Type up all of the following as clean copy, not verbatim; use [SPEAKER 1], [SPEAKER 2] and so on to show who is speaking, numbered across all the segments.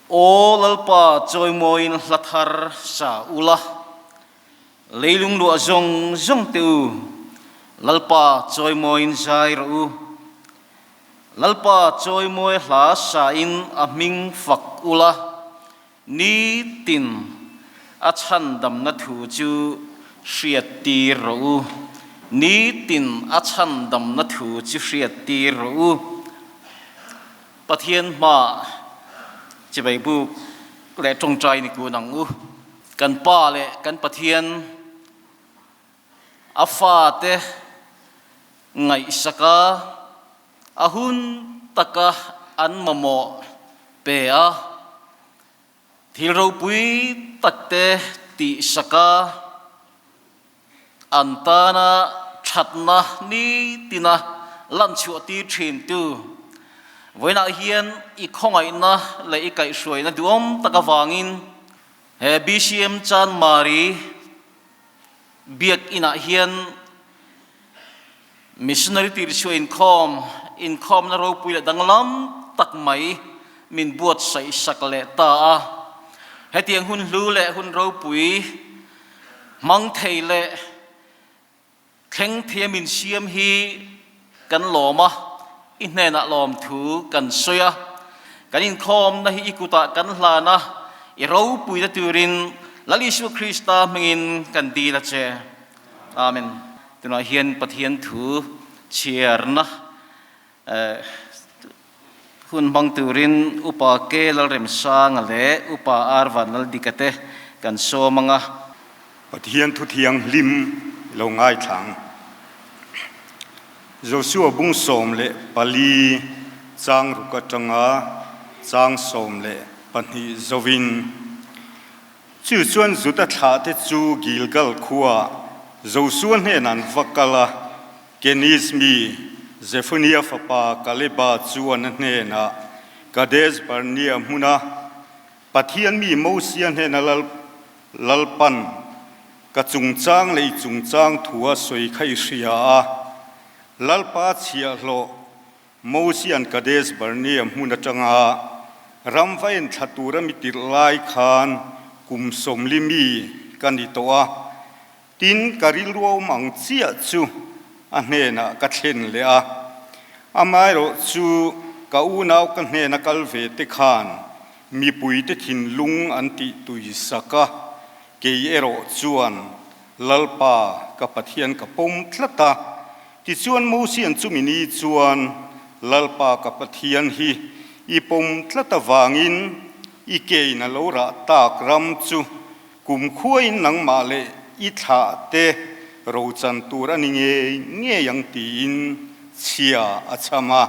[SPEAKER 1] Aw Lalpa chawimawiin hla thar sa ula, leilung luah zawng zawng te u, Lalpa chawimawiin zai rawh u. Lalpa chawimawi hla sain a hming fak ula, nitin a chhandamna thu chu hriattir rawh u. Nitin a chhandamna thu chu hriattir rawh u. Pathian hmaah chibai buk leh tawngtai ni kun ang u. Kan Pa leh kan Pathian a fate ngaihsaka a hun taka an mamawh pe a, thil ropui takte tihsaka An tana thatna nitina lanchhuah tir thintu vawiinah hian i khawngaihna leh i kaihhruaina duhawm tak avangin he BCM Chanmari Biakinah hian Missionary tirchhuah inkhawm, inkhawmna ropui leh danglam tak mai min buatsaih sak leh ta a. Hetiang hun hlu leh hun ropui hmang thei leh thleng thei a min siam hi kan lawm a, i hnenah lawmthu kan sawi a. Kan inkhawmna hi i kutah kan hlan a, i ropuina turin Lal Isua Krista hmingin kan dil a che. Amen. Tunah hian Pathian thu chhiarna hun hmang turin Upa K Lalremsanga leh Upa R Vanlaldika te kan sawm ang a.
[SPEAKER 2] Pathian thu thianghlim lo ngaithlang. Joshua bung 14 chang ruk atanga chang 12 zovin. Chu chuan Juda thlahte chu Gilgal khuaah Josua hnenah an va kal a, Keniz mi Zefunia fapa Kaleba chuan a hnenah Kadesh Barnea hmuna Pathian mi Mosia hnena Lalpan ka chungchang leh i chungchang thu a sawi kha i hria a, Lalpa chhiahhlawh Mosia'n Kadesh Barnea hmun atanga ram va en thla tura mi tirh lai khan kum 40 mi ka ni tawh a, tin ka rilru a awm ang chiah chu a hnenah ka thlen leh a. Amaherawh chu ka unau ka hnena kal ve te khan mipuite thinlung an tih tui sak a, kei erawh chuan Lalpa ka Pathian ka pawm tlat a. Tichuan Mosia'n chumi ni chuan, Lalpa ka Pathian hi i pawm tlat avangin i kein a lo rah tak ram chu kumkhuain nangmah leh i thlah te rochan tur a ni ngei ngei ang tiin chhia a chham a.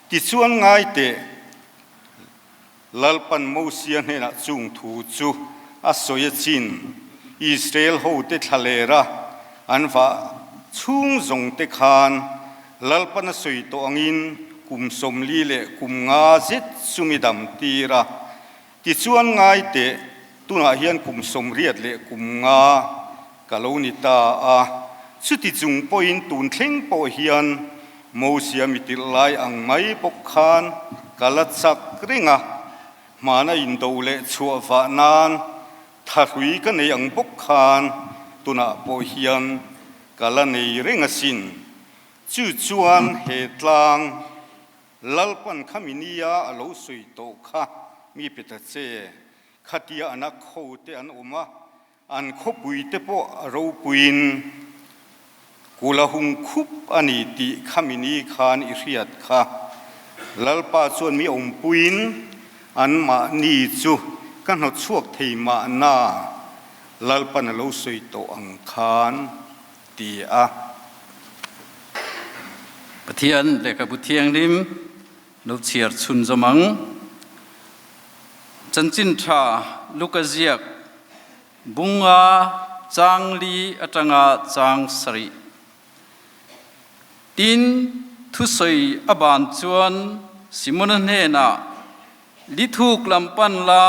[SPEAKER 2] Tichuan ngai teh, Lalpan Mosia hnenah chung thu chu a sawi a chin, Israel hote thlalera an vah chhung zawng te khan Lalpan a sawi tawh angin kum 40 leh kum nga zet chu mi dam tir a. Tichuan ngai teh, tunah hian kum 80 leh kum nga ka lo ni ta a, chuti chung pawhin tun thleng pawh hian Mosia mi tirh lai ang mai bawk khan ka la chak reng a, hmana indo leh chhuah vah nan thahrui ka nei ang bawk khan tunah pawh hian ka la nei reng asin. Chu chuan he tlang Lalpan khami nia a lo sawi tawh kha mi pe ta che, khatia anak ho te an awm a, An khawpui te pawh a ropuiin kula hung khup a ni tih khami ni khan i hriat kha. Lalpa chuan mi awmpuiin anmahni chu ka hnawtchhuak thei mahna Lalpan a lo sawi tawh ang khan ti a.
[SPEAKER 3] Pathian lehkhabu thianghlim lo chhiar chhunzawm ang. Chanchin tha Luka ziak bunga chang li atanga chang sarih. Tin, thusawi a ban chuan Simona hnenah, Lithuk lam pan la,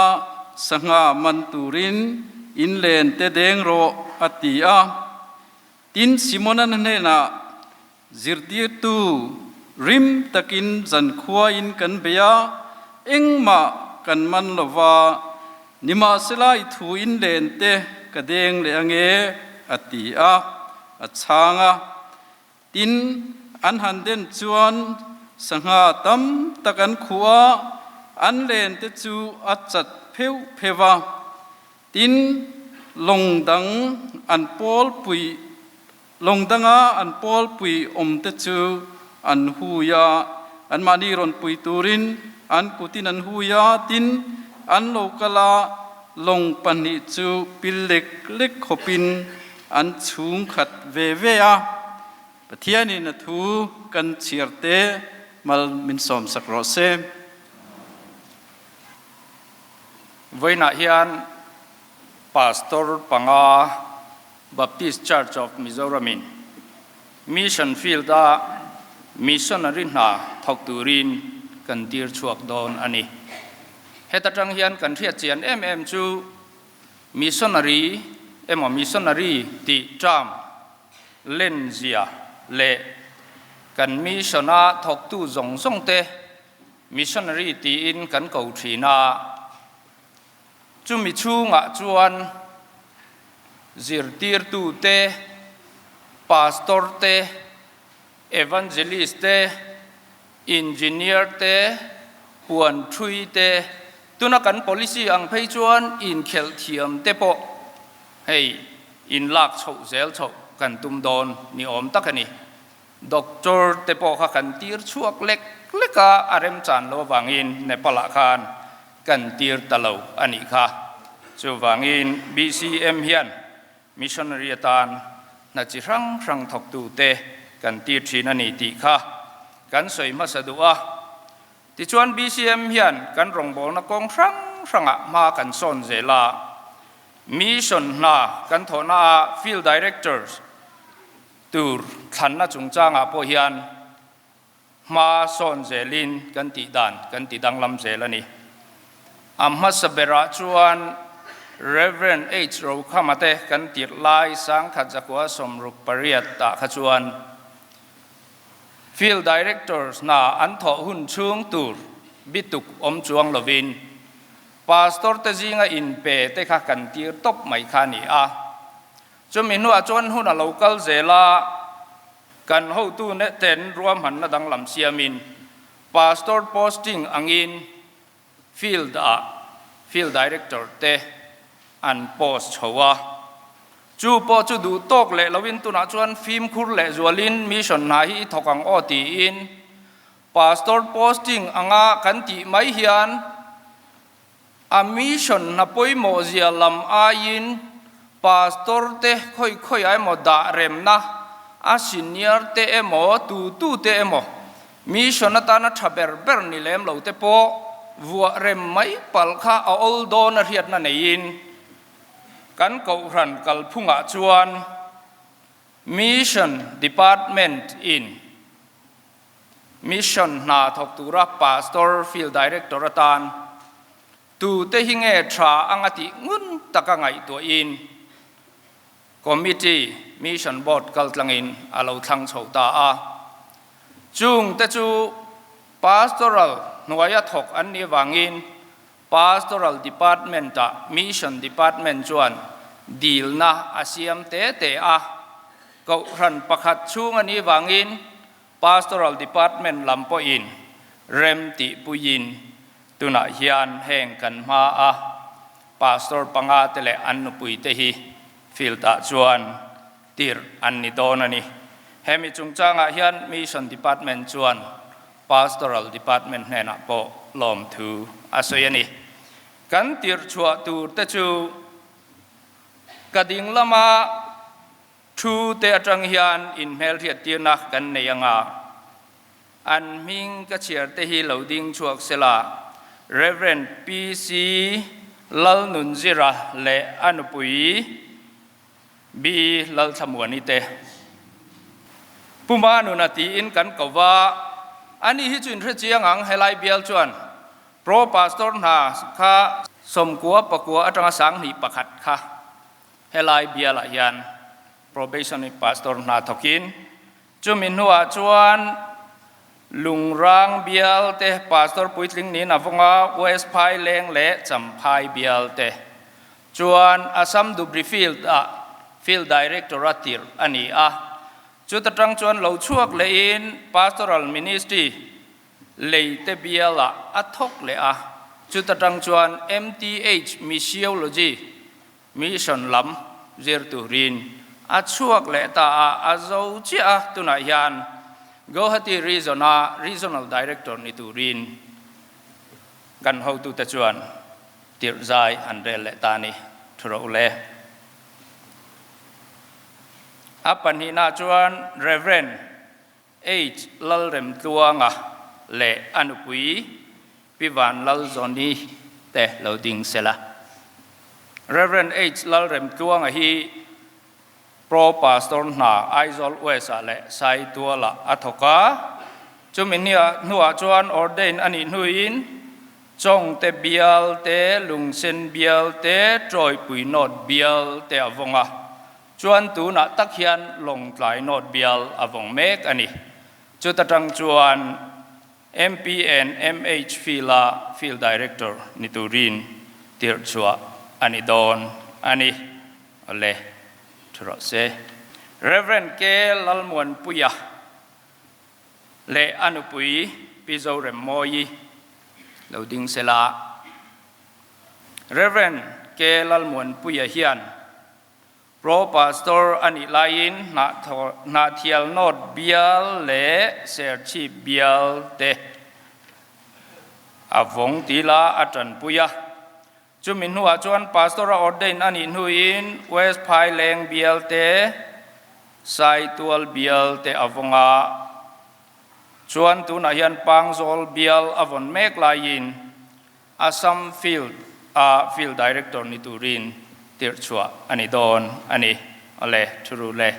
[SPEAKER 3] sangha man turin in len te deng rawh, a ti a. Tin, Simona hnenah, Zirtirtu, rim takin zankhua in kan bei a, engmah. kan man lo va, nimahsela i thu in len te ka deng leh ange, a ti a, a chhang a. Tin, an han den chuan sangha tam tak an khuh a, an len te chu a chat pheuh pheuh va. Tin, lawng dang an pawl pui Lawng danga an pawlpui awmte chu an hui a, anmahni rawn pui turin an kutin an hui a, tin, an lo kal a, lawng pahnih chu pil lek lek khawpin an chhung khat ve ve a. Pathianin a thu kan chhiar te mal min sawmsak rawh se.
[SPEAKER 4] Vawiinah hian Pastor panga Baptist Church of Mizoram in Mission Field a Missionary hna thawk turin kan tir chhuak dawn a ni. Heta tang hian kan hriat chian em em chu Missionary emaw Missionary tih term len zia leh kan mission a thawktu zawng zawng te Missionary tiin kan ko thin a. Chumi chhungah chuan zirtirtu te, pastor te, evangelist te, engineer te, huan thui te, tuna kan policy ang phei chuan inkhelh thiam te pawh hei inlak chhoh zel chhoh kan tum dawn ni awm tak a ni. Doctor te pawh kha kan tir chhuak lek lek a, a remchan lo avangin Nepal ah khan kan tir ta lo a nih kha. Chuvangin BCM hian missionary atan hna chi hrang hrang thawktu te kan tir thin a ni tih kha kan sawi hmasa duh a. Tichuan BCM hian kan rawngbawlna kawng hrang hrangah hma kan sawn zel a, mission hna kan thawhna ah field directors Tur thlanna chungchangah pawh hian hma sawn zelin kan tih dan kan ti danglam zel a ni. A hmasa berah chuan Rev. H. Rokhama te kan tirh lai sangkhat zakua 68 ah kha chuan Field Directors hna an thawh hun chhung tur bituk awm chuang lovin Pastor te zinga inpe te kha kan tir tawp mai kha a ni a. Chumi hnuah chuan hun a lo kal zel a, kan hotu nehten ruahmanna danglam siamin Pastor posting angin field ah Field Director te an post chho a. Chu pawh chu duh tawk leh loin tunah chuan fimkhur leh zualin mission hna hi i thawk ang aw tiin Pastor posting anga kan tih mai hian A mission hna pawimawh zia lam aiin Pastor te khawi khawi ah emaw dah remna, a senior te emaw tu tu te emaw mission atana tha ber ber ni lem lo te pawh vuah rem mai palh kha a awl dawn a hriatna neiin kan kohhran kalphungah chuan Mission Department in Mission hna thawk tura Pastor, Field Director atan tute hi nge tha anga tih ngun taka ngaihtuahin Committee, Mission Board kaltlangin a lo thlang chho ta a. Chungte chu Pastoral hnuaia thawk an nih avangin Pastoral Department-ah Mission Department chuan dilna a siam te te a. Kohhran pakhat chhung a nih vangin Pastoral Department lam pawhin rem tihpuiin tunah hian heng kan hma a Pastor panga te leh an nupui te hi field ah chuan tirh an ni dawn a ni. Hemi chungchangah hian Mission Department chuan Pastoral Department hnenah pawh lawmthu a sawi a ni. Kan tirh chhuah tur te chu ka ding lama Thu te atang hian inhmelhriattirna kan nei anga, an hming ka chhiar te hi lo ding chhuak sela, Rev. PC Lalnunzira leh a nupui B Lalthlamuani te. Pu Manuna tiin kan ko va, ani hi chu inhre chiang ang helai bial chuan Pro Pastor hna kha 99 atanga 21 kha Helai bialah hian Probationary Pastor hna thawkin chumi hnuah chuan Lungrang bial te, Pastor puitling niin a vawng a, West Phaileng leh Champhai bial te chuan Assam Dhubri Field ah Field Director a tirh a ni a. Chuta tang chuan lo chhuak lehin Pastoral Ministry leite bial ah a thawk leh a. Chuta tang chuan MTH Missiology Mission lam zir turin a chhuak leh ta a, a zo chiah a, tunah hian Guwahati Region-a Regional Director ni turin kan hotute chuan tirh zai an rel leh ta a ni, thu ro le. A pahnihna chuan Rev. H. Lalremtluanga leh a nupui Pi Vanlalzawni te lo ding sela. Rev. H. Lalremtluanga hi Pro Pastor hna Aizawl West ah leh Saitual ah a thawk a, chumi hnuah chuan ordain a nih hnuin Chawngte bial te, Lungsen bial te, Tawipui North bial te a vawng a. Chuan tunah tak hian Lawngtlai North bial a vawng mek a ni. Chuta tang chuan MP and MH Field-a Field Director ni turin tirh chhuah a ni dawn a ni. Awle, thu rawh se. Rev. K. Lalmuanpuia leh a nupui Pi Zoremmawi lo ding sela. Rev. K. Lalmuanpuia hian Pro Pastor a nih laiin Hnahthial North bial leh Serchhip bial te a vawng tila a tanpui a. Chumi hnuah chuan Pastor a ordain a nih hnuin West Phaileng bial te, Saitual bial te a vawng a. Chuan tunah hian Pangzawl bial a vawn mek laiin Assam Field a Field Director ni turin tirh chhuah a ni dawn a ni. Awle, thu le.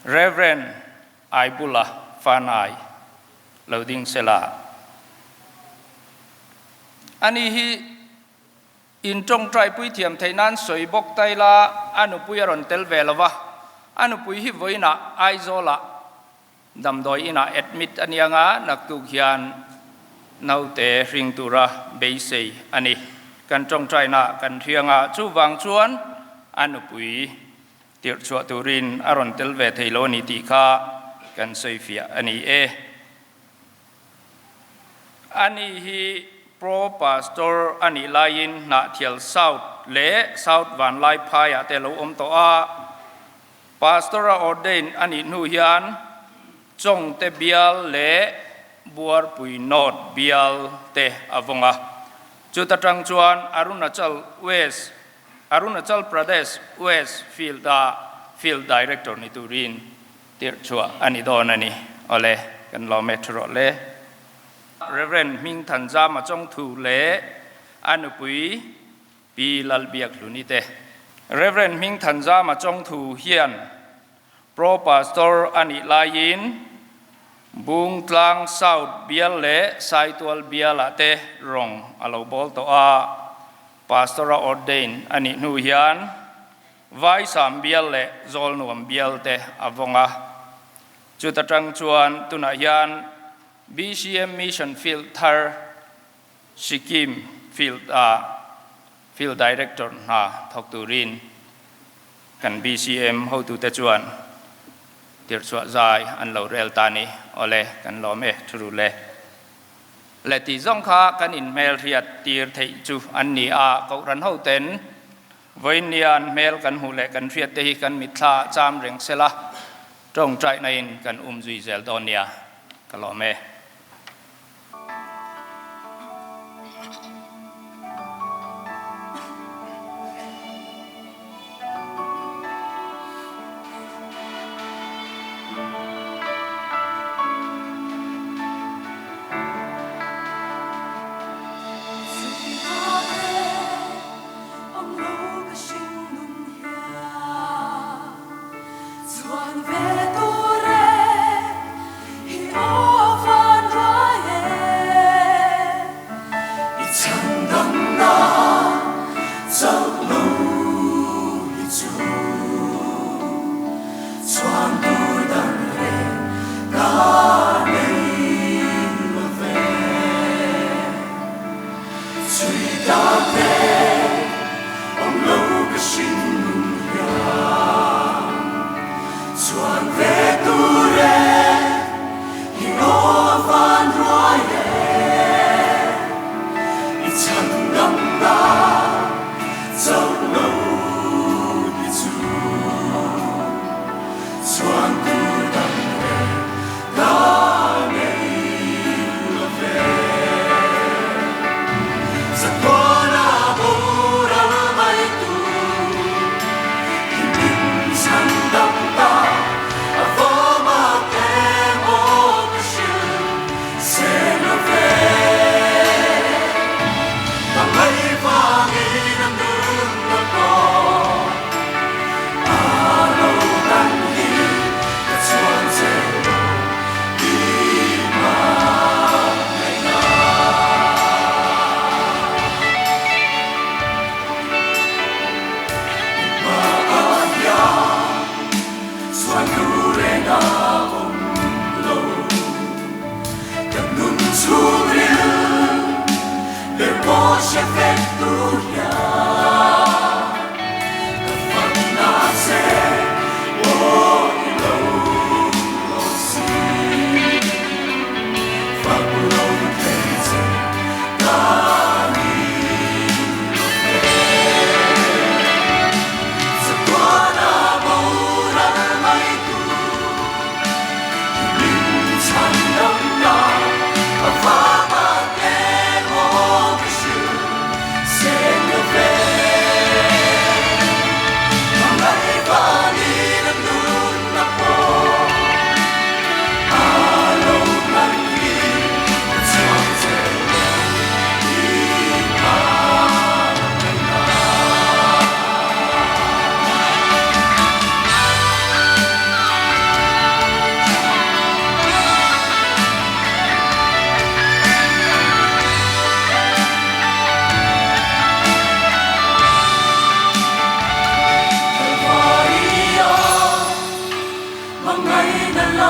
[SPEAKER 4] Rev. Aibula Fanai lo ding sela. Ani hi in tawngtai puithiam theih nan sawi bawk ta ila a nupui a rawn tel ve lo va, a nupui hi vawiinah Aizawlah Damdawi inah admit a nia nga naktuk hian naute hring tura beisei a ni. Kan tawngtaina kan hriang a, chuvang chuan a nupui tirh chhuah turin a rawn tel ve thei lo a ni tih kha kan sawifiah a ni e. Ani hi Pro Pastor a nih laiin Hnahthial South leh South Vanlaiphaiah te lo awm tawh a. Pastor a ordain a nih hnu hian Chawngte bial leh Buarpui North bial te a vawng a. Chuta tang chuan Arunachal West, Arunachal Pradesh West Field a Field Director ni turin tirh chhuah a ni dawn a ni. Awle, kan lawm e thu rawh le. Rev. Hmingthanzama Chawngthu leh a nupui Pi Lalbiakhluni te. Rev. Hmingthanzama Chawngthu hian Pro Pastor a nih laiin Bungtlang South bial leh Saitual bialah te rawng a lo bawl tawh a, Pastor a ordain a nih hnu hian Vaisam bial leh Zawlnuam bial te a vawng a. Chuta tang chuan tunah hian BCM Mission Field thar Sikkim Field a Field Director hna thawk turin kan BCM hotute chuan tirhchhuah zai an lo rel ta ni. Awle, kan lawm e, thu ru le. Le tih zawng kha kan inhmelhriat tir theih chu an ni a, Kohhran hoten vawiin hmel kan hmuh leh kan hriat te hi kan mitthla cham reng sela, tawngtaihna in kan um zui zel dawn nia, ka lawm e.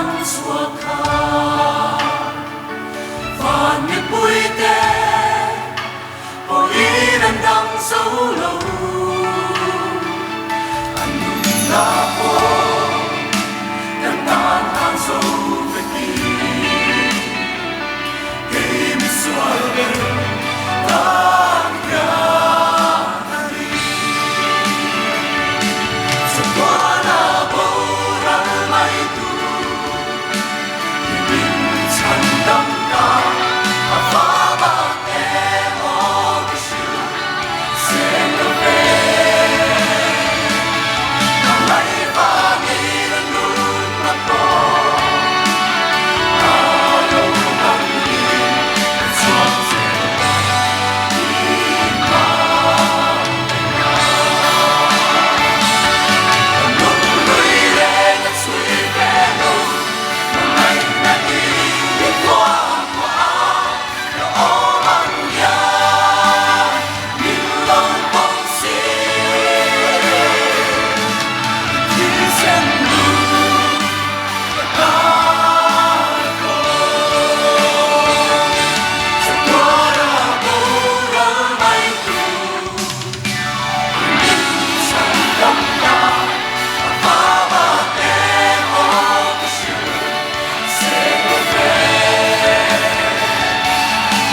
[SPEAKER 5] thlang chhuak kha. Van mipuite pawhin an dang zo lo. An nunna pawh kan tan hlang zo vekin. Kei misual ber tan hian a ni. Chatuana boral mai tur hi min chhan dam ta a va bak em aw ka hrilh seng lo ve. Nang ngaih vangin a nun a pawh a lo dam in ka chhuak zel i hma eng a. Ka lunghlui reng a chhui ve lo, hmangaihna in mi kuah kuah a, ka awm ang hian min lo pawm si. Thisen lu ka kar kaw, chatuana boral mai tur min chhan dam ta a va bak em aw ka hrilh seng lo ve.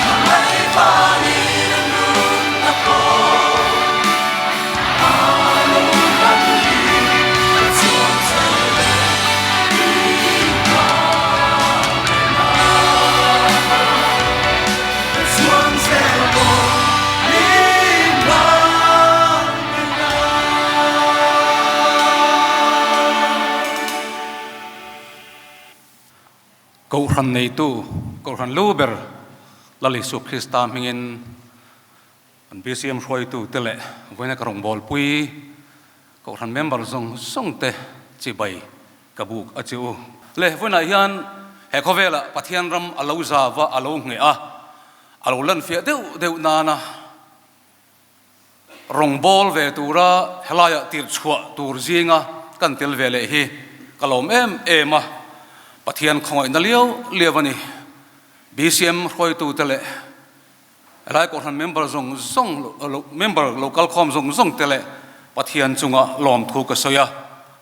[SPEAKER 5] Hmangaih vangin a nun a pawh a lo lan hi ka chuang zel e i hma eng a. Ka chuang zel bawk i hma eng a.
[SPEAKER 6] Kohhran neitu, Kohhran lu ber Lal Isu Krista hmingin kan BCM hruaitu te leh vawiina ka rawngbawlpui Kohhran member zawng zawng te chibai ka buk a che u. Le vawiinah hian he khawvelah Pathian ram a lo zava a lo ngheh a, a lo lanfiah deuh deuh nana Rawngbâwl ve tura helaiah tirh chhuah tur zinga kan tel ve leh hi ka lawm em em a, Pathian khawngaihna liau liau a ni. BCM hruaitute leh helai Kohhran member zawng zawng member lo kalkhawm zawng zawng te leh Pathian chunga lawmthu ka sawi a,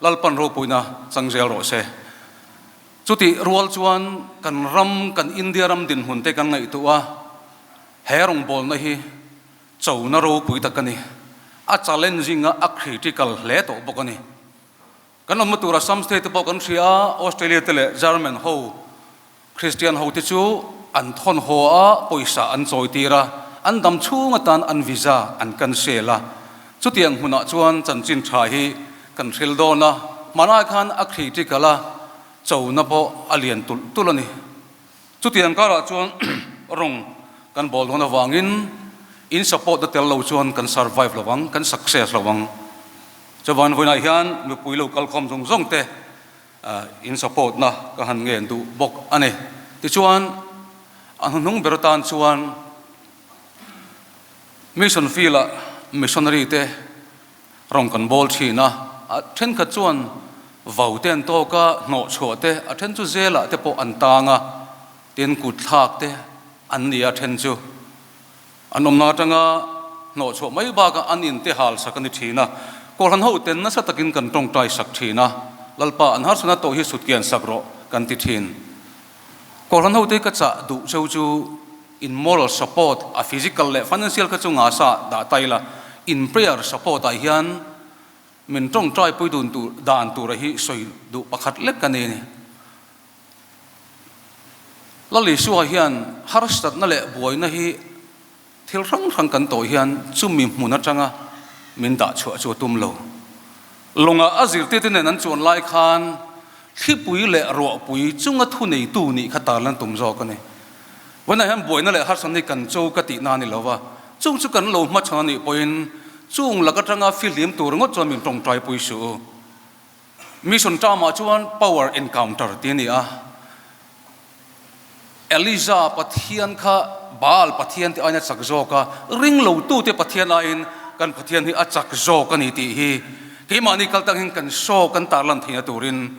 [SPEAKER 6] Lalpan ropuina chang zel rawh se. Chutih rual chuan kan ram, kan India ram dinhmun te kan ngaihtuah a, he rawngbawlna hi Chona ropui tak a ni. A challenging a, a critical hle tawh bawk a ni. Kan awmna tur Assam state te pawh kan hria a, Australia te leh German ho Christian ho te chu an thawn haw a, pawisa an chawi tir a, an dam chhung atan an visa an cancel a. Chutiang hmunah chuan chanchin tha hi kan hril dawn a, hmanai khan a critical a, chona pawh a lian tulh tulh a ni. Chutiang karah chuan rawng kan bawl dawn avangin in support na tel lo chuan kan survive lo ang, kan success lo ang. Chuvan vawiinah hian mipui lo kalkhawm zawng zawng te in support na ka han ngen duh bawk a ni. Tichuan a hnuhnung ber atan chuan mission field ah missionary te Rawng kan bawl thin a, a thenkhat chuan vau te an tawk a, hnawh chhuah te, a then chu zelah te pawh an tang a, tin kut thlak te an ni a, then chu an awmna atanga hnawh chhuah mai bakah an in te hal sak a ni thin a, Kohhran ho ten nasa takin kan tawngtai sak thin a, Lalpa an harsana tawh hi sutkian sak rawh kan ti thin. Kohhran ho te ka chah duh cheu chu in moral support a physical leh financial kha chu nga sa dah ta ila, in prayer support ah hian min tawngtai pui dun tur dan tura hi sawi duh pakhat lek ka nei a ni. Lal Isua hian harsatna leh buaina hi thil hrang hrang kan tawh hian chumi hmun atanga min dah chhuah chu a tum lo. Lawngah a zirtirte nen an chuan lai khan thlipui leh ruahpui chunga thuneitu nih kha tarlan tum zawk a ni. Vawiinah hian buaina leh harsatna hi kan cho ka tihna a ni lo va, chung chu kan lo hmachhawn a nih pawhin chung lak atanga fihlim tur ngawt chuan min tawngtaipui suh u. Mission term-ah chuan power encounter tih a ni a. Elija Pathian kha Baal Pathian te aiin a chak zawk a, ringlotute Pathian aiin kan Pathian hi a chak zawk a ni tih hi keimahni kal tang hian kan show kan tarlan theihna turin.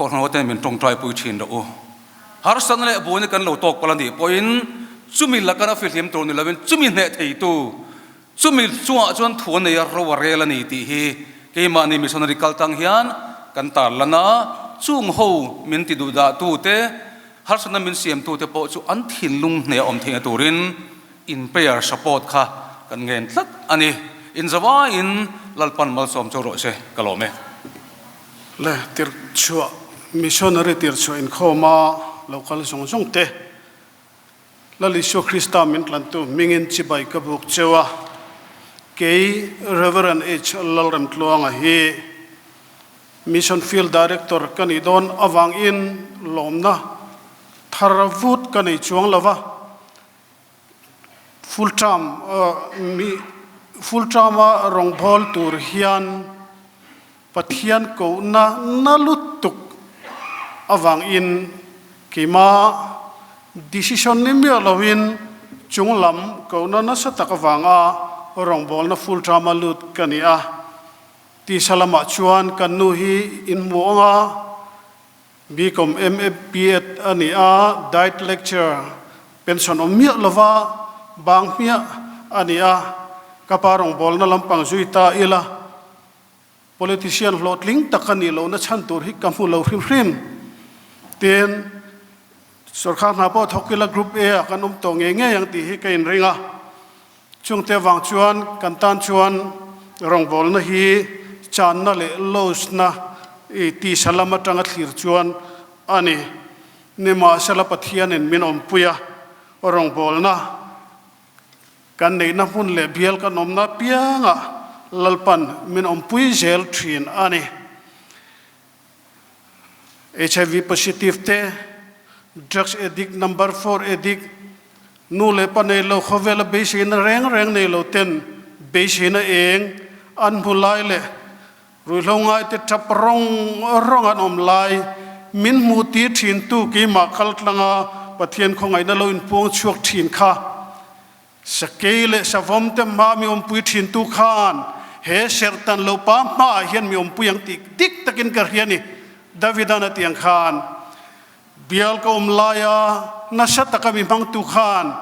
[SPEAKER 6] Kohhran hoten min tawngtaipui thin rawh u. Harsatna leh buaina kan lo tawk palh a nih pawhin chumi lakana fihlim tur ni lovin chumi hneh theitu, chumi chungah chuan thu a nei a, ro a rel a ni tih hi keimahni missionary kal tang hian kan tarlan a, chung ho min ti duhdahtute, harsatna min siamtute pawh chu an thinlung hneh a awm theihna turin in prayer support kha kan ngen tlat a ni. Inzavaiin Lalpan malsawm chu rawh se, ka lawm e.
[SPEAKER 7] Le tirhchhuah, Missionary tirhchhuah inkhawma lo kal zawng zawng te, Lal Isua Krista min tlantu hmingin chibai ka buk cheu a, kei Rev. H. Lalremtluanga hi Mission Field Director ka nih dawn avangin lawmna thar vut ka nei chuang lo va, Full term mi full term a rawngbâwl tur hian Pathian kohna na lutuk avangin keimah decision ni miah loin chung lam kohna nasa tak avanga rawngbâwlna full term a lut ka ni a. Tisa lamah chuan kan nu hi inhmu ang a. BCom MA BEd a ni a, Diet Lecturer pension awm miah lova bang hmiah a ni a, ka pa rawngbawlna lampang zui ta ila politician hlawhtling tak a nih lohna chhan tur hi ka hmu lo hrim hrim. Tin, sorkar hna pawh thawk ila Group A ah kan awm tawh ngei ngei ang tih hi ka inring a, chungte avang chuan kan tan chuan rawngbawlna hi channa leh losna i tisa lam atanga thlir chuan a ni. Nimahsela Pathianin min awmpui a, rawngbawlna kan neihna hmun leh bial kan awmna apiangah Lalpan min awmpui zel thin a ni. Hiv positive te, drugs addict, number four addict, nu leh pa nei lo khawvela beiseina reng reng nei lo ten beiseina eng an hmu lai leh ruihhlo ngaite tap rawng rawng an awm lai min hmuh tir thin tu keimah kal tlanga Pathian khawngaihna lo inpuang chhuak thin kha Sakei leh savawm te hma mi awmpui thintu khan he serhtan lo pa hmaah hian mi awmpui ang tih dik takin ka hria ni, Davidan a ti ang khan. Bial ka awm laia nasa taka mi hmangtu khan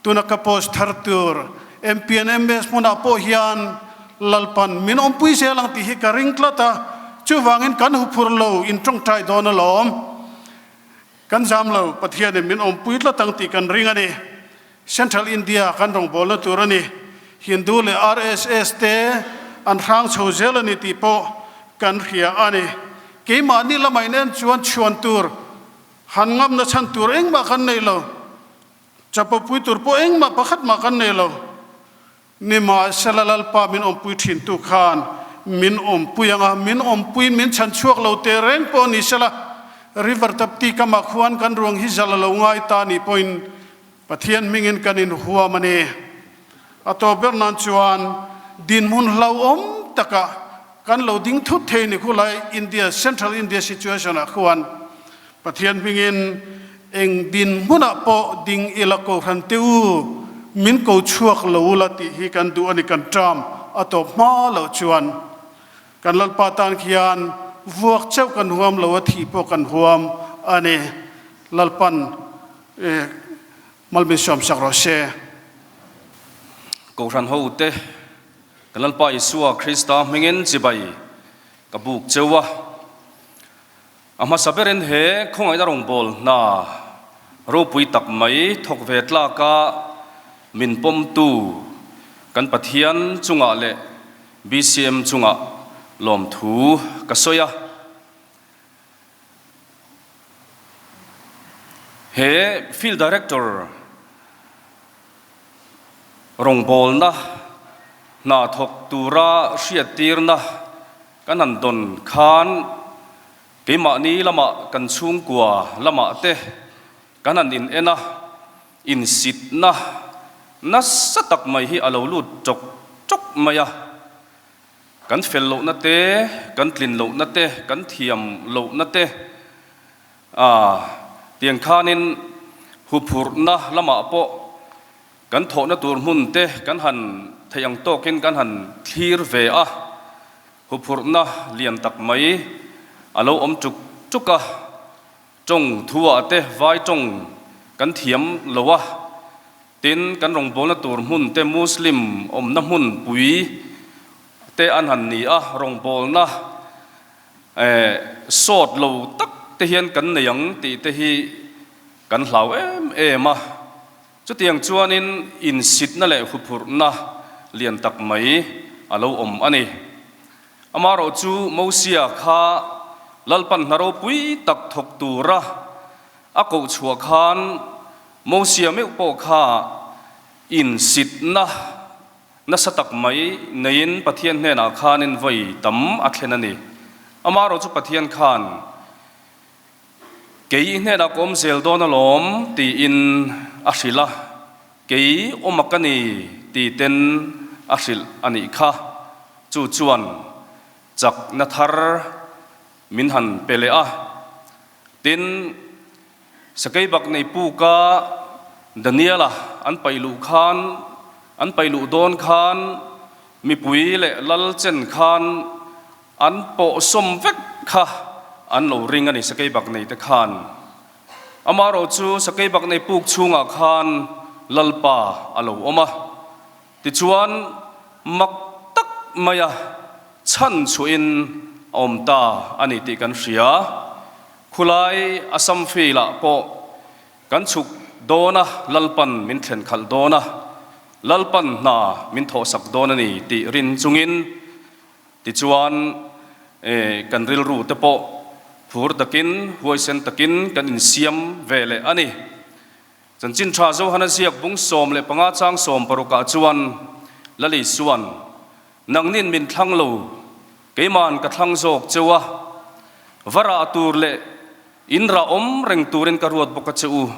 [SPEAKER 7] tuna ka post thar tur MPNMS hmunah pawh hian Lalpan min awmpui zel ang tih hi ka ring tlat a, chuvangin kan huphur lo in tawngtai dawn alawm. Kan zam lo, Pathianin min awmpui tlat ang tih kan ring a ni. Central India kan rawngbawlna tur a ni. Hindu leh RSS te an hrang chho zel a ni tih pawh kan hria a ni. Keimahni lamah in en chuan chhuan tur, han ngamna chhan tur engmah kan nei lo. Chapopui tur pawh engmah pakhat mah kan nei lo. Nimahsela Lalpa min awmpui thintu khan min awmpui ang a, min awmpuiin min chhan chhuak lo teh reng pawh ni sela, River Tapti kamah khuan kan ruang hi zal a lo ngai ta nih pawhin Pathian hmingin kan inhuam a ni. A tawp ber nan chuan dinhmun hlauhawm takah kan lo ding thut thei ni khulai India, Central India situation ah khuan Pathian hmingin eng dinhmunah pawh ding ila Kohhran te u, min ko chhuak lo ula tih hi kan duh a ni kan ṭam a tawp hma loh chuan kan Lalpa tan khian vuak chauh kan huam lo a thih pawh kan huam a ni. Lalpan malmin suamsak rawh se.
[SPEAKER 8] Kohhran hote kan Lalpa Isua Krista hmingin chibai ka buk cheu a. A hmasa berin he khawngaihna rawngbâwl hna ropui tak mai thawk ve tlâka min pawmtu kan Pathian chungah leh BCM chungah lawmthu ka sawi a. He Field Director rawngbâwlna hna thawk tura hriattirna Kan han dawn khan keimahni lamah kan chhungkua lamah te kan han in en a, insitna nasa tak mai hi a lo lut chawk chawk mai a. Kan fel lohna te, kan tlin lohna te, kan thiam lohna te a tiang khanin huphurhna lamah pawh Kan thawhna tur hmun te kan han theih ang tawkin kan han thlir ve a, huphurhna lian tak mai a lo awm tuk tuk a, tawng thu ah te vai tawng kan thiam lo a, tin kan rawngbawlna tur hmun te Muslim awmna hmun pui te an han ni a, rawngbawlna sawt lo tak te hian kan nei ang tih te hi kan hlau em em a. Chutiang chuanin insitna leh huphurhna lian tak mai a lo awm a ni. Amaherawh chu Mosia kha Lalpan hna ropui tak thawk tura a koh chhuah khan Mosia meuh pawh kha insitna nasa tak mai neiin Pathian hnenah khanin vawi tam a thlen a ni. Amaherawh chu Pathian khan Kei i hnenah ka awm zel dawn alawm tiin a hrilh a, kei awm a ka ni ti ten a hrilh a nih kha. Chu chuan chakna thar min han pe leh a. Tin, Sakeibaknei puka Daniela an paih luh khan, an paih luh dawn khan mipui leh lal chen khan An pawh sawm vek kha an lo ring a ni Sakeibaknei te khan. Amaherawh chu Sakeibaknei puk chhungah khan Lalpa a lo awm a. Tichuan mak tak maia chhan chhuahin a awm ta a ni tih kan hria. Khulai Assam Field-ah pawh kan chhuk dawn a, Lalpan min thlen khalh dawn a, Lalpan hna min thawhsak dawn a ni tih rin chungin, Tichuan, kan rilru te pawh phur takin, huaisen takin kan insiam ve leh a ni. Chanchin tha Johana ziak bung 15 chang 60 ah chuan Lali chuan, Nangnin min thlang lo, keiman ka thlang zawk cheu a, va rah tur leh in rah awm reng turin ka ruat bawk a che u,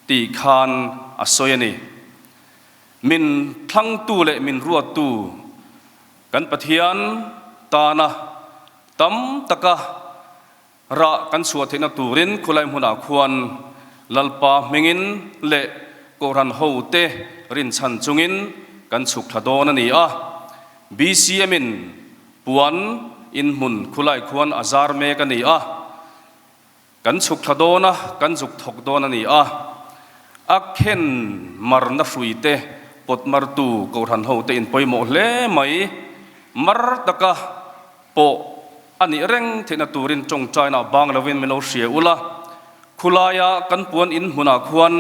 [SPEAKER 8] tih khan a sawi a ni. Min thlangtu leh min ruattu Kan Pathian tana tam taka rah kan chhuah theihna turin khulai hmunah khuan Lalpa hmingin leh Kohhran hote rinchhan chungin kan chhuk thla dawn a ni a. BCM-in puan inhmun khulai khuan a zar mek a ni a. Kan chhuk thla dawn a, kan zuk thawk dawn a ni a. A khen marna hrui te pawt martu Kohhran ho te in pawimawh hle mai. Mar taka pawh a nih reng theihna turin tawngtaina bang lovin min lo hria ula. Khulaia kan puan in hmunah khuan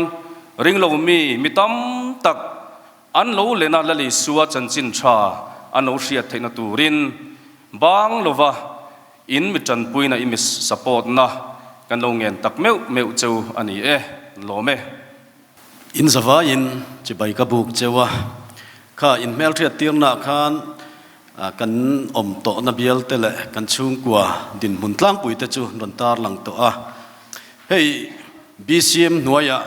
[SPEAKER 8] ringlo mi mi tam tak an lo lena Lalisua chanchin tha an lo hriat theihna turin bang lova In mi tanpuina i mi support na kan lo ngen tak meuh meuh cheu a ni e, lawm e.
[SPEAKER 9] In zavaiin chibai ka buk cheu a, kha in hmelhriat tirna khan kan awm tawhna bial te leh kan chhungkua dinhmun tlangpui te chu rawn tarlang tawh a. Hei BCM hnuaiah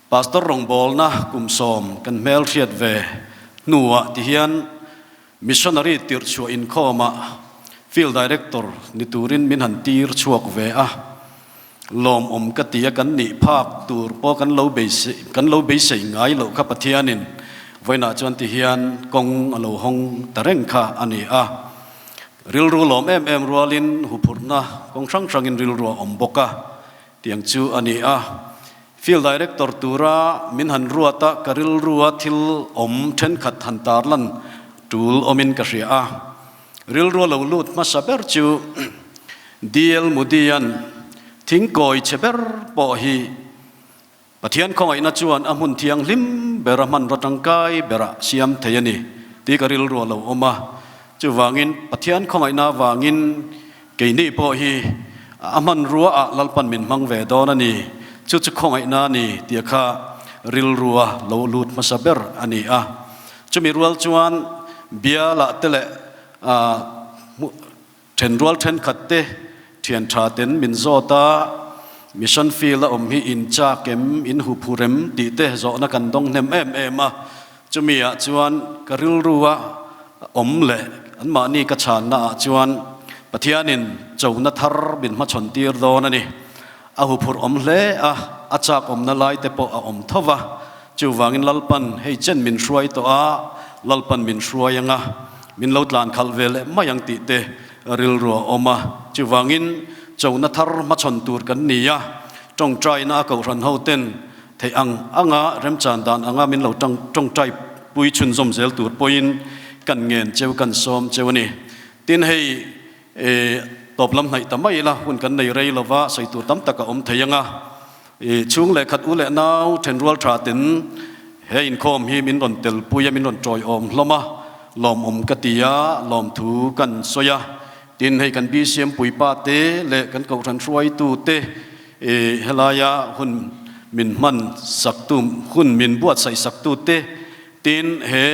[SPEAKER 9] Pastor rawngbawlna kum sawm kan hmelhriat ve hnuah tihian Missionary tirhchhuah inkhawmah Field Director ni turin min han tir chhuak ve a, lawmawm ka ti a, kan nih phak tur pawh kan lo beisei kan lo beisei ngai loh kha Pathianin vawiinah chuan ti hian kawng a lo hawng ta reng kha a ni a. Rilru lawm em em rualin huphurhna kawng hrang hrangin rilru a awm bawk a, tiang chu a ni a. Field Director tura min han ruat a, ka rilrua thil awm thenkhat han tarlan tul awmin ka hria a. Rilrua lo lut hmasa ber chu DL Moody-a'n thingkawi chhe ber pawh hi Pathian khawngaihna chuan a hmun thianghlim bera hmanraw tangkai berah siam thei a ni tih ka rilrua lo awm a. Chuvangin Pathian khawngaihna avangin Keini pawh hi a hmanrua ah Lalpan min hmang ve dawn a ni, chu chu khawngaihna a ni tih kha rilrua lo lut hmasa ber a ni a. Chumi rual chuan bialah te leh thenrual thenkhat te thian tha ten min zawt a, Mission field a awm hi in chak em, in huphur em tih te zawhna kan dawng hnem em em a. Chumi ah chuan ka rilrua awm leh anmahni ka chhanna ah chuan Pathianin chona thar min hmachhawn tir dawn a ni. A huphurh awm hle a, a chak awmna lai te pawh a awm tho va. Chuvangin Lalpan hei chen min hruai tawh a, Lalpan min hruai ang a, min lo tlan khalh ve leh mai ang tih te rilru a awm a. Chuvangin. Chona thar hmachhawn tur kan ni a, tawngtaina a kohhran ho ten theih ang anga remchan dan anga min lo tawngtai pui chhunzawm zel tur pawhin kan ngen cheu kan sawm cheu a ni. Tin hei tawp lam hnaih ta mai ila hun kan nei rei lova sawi tur tam tak a awm thei anga chhung leh khat u leh nau thenrual tha ten he inkhawm hi min rawn tel pui a min rawn tawiawm hlawm a lawmawm ka ti a lawmthu kan sawi a. Tin, hei kan BCM puipa te leh kan Kohhran hruaitu te helaia hun min hman saktu, hun min buatsaih saktu te, tin he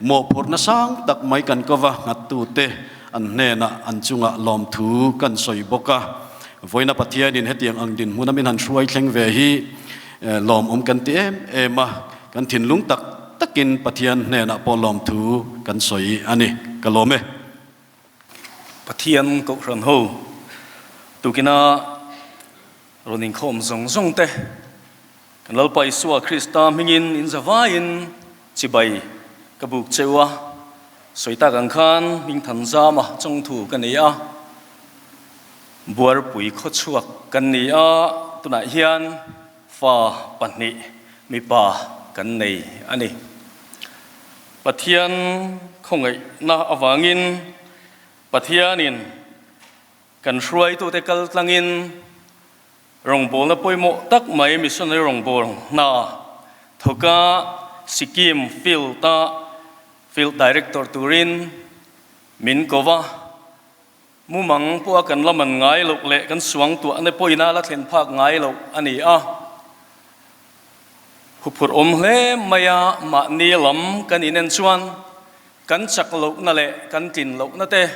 [SPEAKER 9] mawhphurhna sang tak mai kan kova nghattu te an hnenah an chungah lawmthu kan sawi bawk a. Vawiina Pathianin hetiang ang dinhmuna min han hruai thleng ve hi lawmawm kan ti em em a, kan thinlung tak takin Pathian hnenah pawh lawmthu kan sawi a ni. Ka lawm e.
[SPEAKER 8] Pathian Kohhran ho tukina rawn inkhawm zawng zawng te kan Lalpa Isua Krista hmingin in zavaiin chibai ka buk cheu a, sawi tak ang khan hmingthan zama chawngthu ka nei a, Buarpui khawchhuak kan ni a, tunah hian fa pahnih mipa kan nei a ni. Pathian khawngaihna avangin Pathianin kan hruaitute kal tlangin rawngbawlna pawimawh tak mai missionary rawngbawlna thawka Sikkim field-a field director turin min ko va. Mumang pawha kan la man ngai loh leh kan suangtuahna pawhin a la thlen phak ngai loh a ni a. Huphurh awm hle mai a, mahni lam kan inen chuan kan chak lohna leh kan tlin lohna te,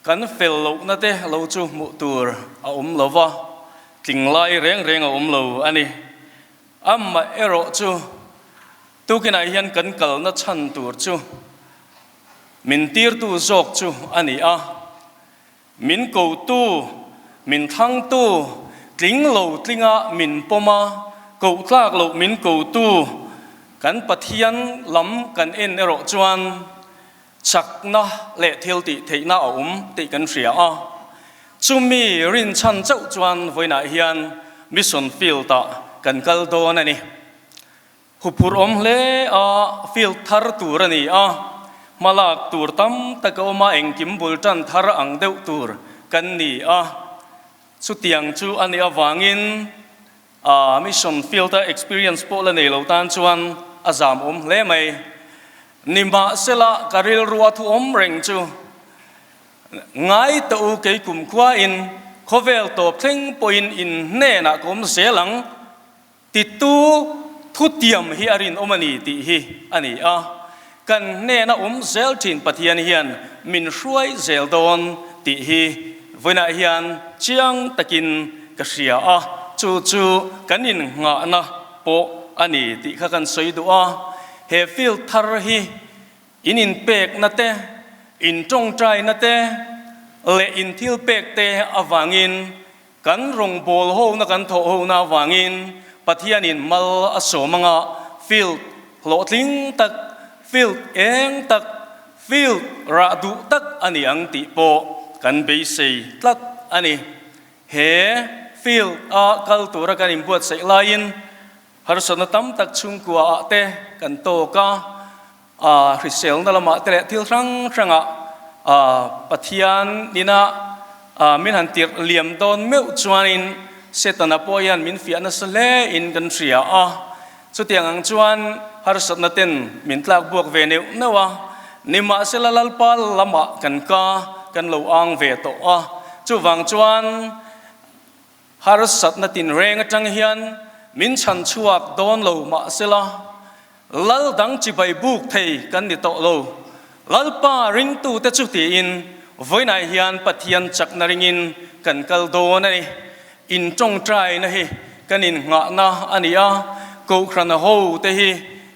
[SPEAKER 8] kan fel lohna te lo chu hmuh tur a awm lo va, tling lai reng reng a awm lo a ni. Amaherawh chu tukinah hian kan kalna chhan tur chu Min tirtu zawk chu a ni a, min kotu, min thlangtu, tling lo tlinga min pawm a, koh tlak loh min kotu kan Pathian lam kan en erawh chuan chakna leh thil tih theihna a awm tih kan hria a. Chumi rinchhan chauh chuan vawiinah hian mission field-ah kan kal dawn a ni. Huphurh awm hle a, field thar tur a ni a, hmalak tur tam tak a awm a, engkim bul tan thar ang deuh tur kan ni a. Chutiang chu a nih avangin a mission field a experience pawh la nei lo tan chuan a zam awm hle mai. Nimahsela ka rilru a thu awm reng chu ngai tawh u kei kumkhua in khawvel tawp thleng pawhin in hnenah ka awm zel ang. Titu thutiam hi a rinawm a ni tih hi a ni a, kan hnena awm zel thin Pathian hian min hruai zel dawn tih hi vawiinah hian chiang takin ka hria a, chu chu kan innghahna pawh a ni tih kha kan sawi duh a. He field thar hi in inpekna te, in tawngtaina te leh in thilpek te avangin Kan rawngbâwl hona kan thawh hona avângin Pathianin mal a sawm anga field hlawhtling tak, field eng tak, field rah duh tak a ni ang tih pawh kan beisei tlat a ni. He field a kal tura kan inbuatsaih laiin harsatna tam tak chhungkuaah te kan tawk a, A hriselna lamah te leh thil hrang hrangah Pathian ina min han tirh liam dawn meuh chuanin Setana pawh hian min fiah nasa hle in kan hria a. Chutiang ang chuan harsatna ten min tlak buak ve neuh neuh a, nimahsela Lalpa lamah kan ka kan lo ang ve tawh a. Chuvang chuan Harsatna tinreng atang hian min chhan chhuak dawn lo mahsela, Lal dang chibai buk thei kan ni tawh lo. Lalpa ringtute chu tiin vawiinah hian Pathian chakna ringin kan kal dawn a ni. In tawngtaina hi kan innghahna a ni a, Kohhrana ho te hi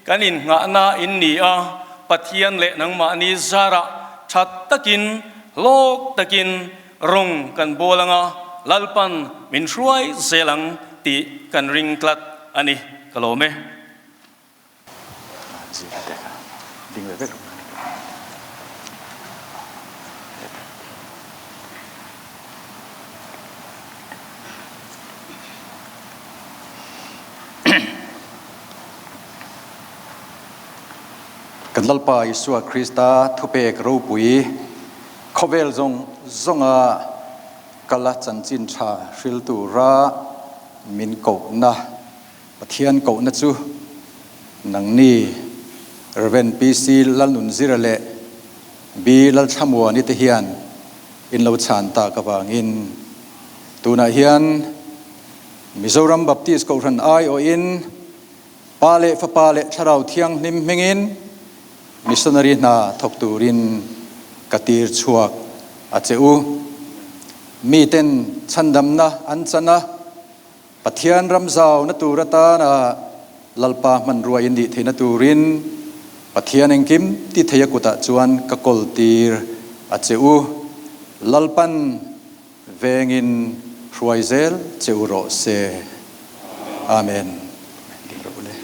[SPEAKER 8] kan innghahna in ni a, Pathian leh nangmahni zarah tha takin, hlawk takin Rawng kan bawl anga Lalpan min hruai zel ang tih kan ring tlat a ni. Ka lawm e.
[SPEAKER 10] Kan Lalpa Isua Krista thupek ropui khawvel zawng zawnga kala chanchin tha hril tura min kohna Pathian kohna chu nangni Rev. PC Lalnunzira leh B Lalthlamuani te hian in lo chhan tak avangin tunah hian Mizoram Baptist Kohhran aiawhin Pa leh Fapa leh Thlarau Thianghlim hmingin missionary hna thawk turin ka tir chhuak a che u. Miten chhandamna an chan a, Pathian ram zauna tur atana Lalpa hmanrua in nih theihna turin Pathian engkim ti thei a kutah chuan ka kawl tir a che u. Lalpan Vengin hruai zel che u rawh se. Amen. Ding rawh u le.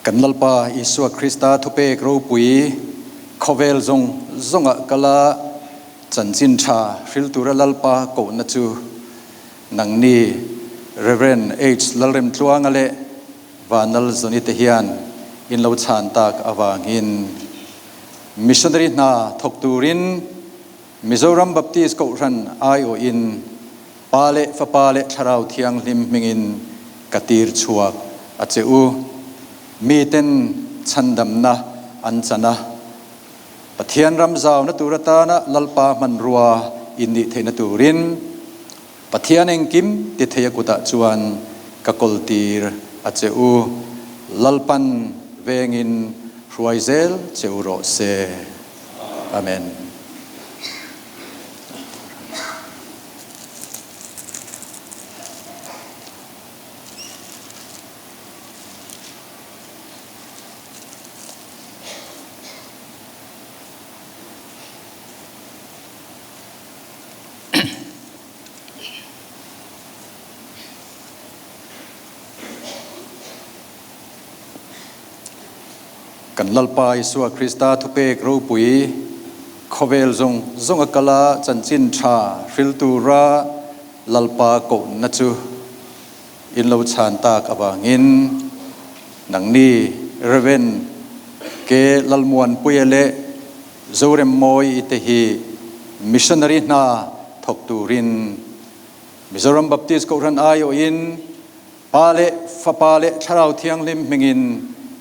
[SPEAKER 10] Kan Lalpa Isua Krista thupek ropui khawvel zawng zawngah kala chanchin tha hril tura Lalpa kohna chu nangni Rev. H. Lalremtluanga leh Vanlal Zoni te hian in lo chhan tak avangin Missionary hna thawk turin Mizoram Baptist Kohhran aiawhin Pa leh Fapa leh Thlarau Thianghlim hmingin ka tir chhuak a che u. Miten chhandamna an chan a, Pathian ram zauna tur atana Lalpa hmanrua in nih theihna turin Pathian engkim ti thei a kutah chuan ka kawl tir a che u. Lalpan vengin hruai zel che u rawh se. Amen. Kan Lalpa Isua Krista thupek ropui khawvel zawng zawng a kal a, chanchin tha hril tura Lalpa kohna chu in lo chhan tak avangin nangni Rev. Ke Lalmuanpuia leh Zoremmawi te hi missionary hna thawk turin Mizoram Baptist Kohhran aiawhin Pa leh Fapa leh Thlarau Thianghlim hmingin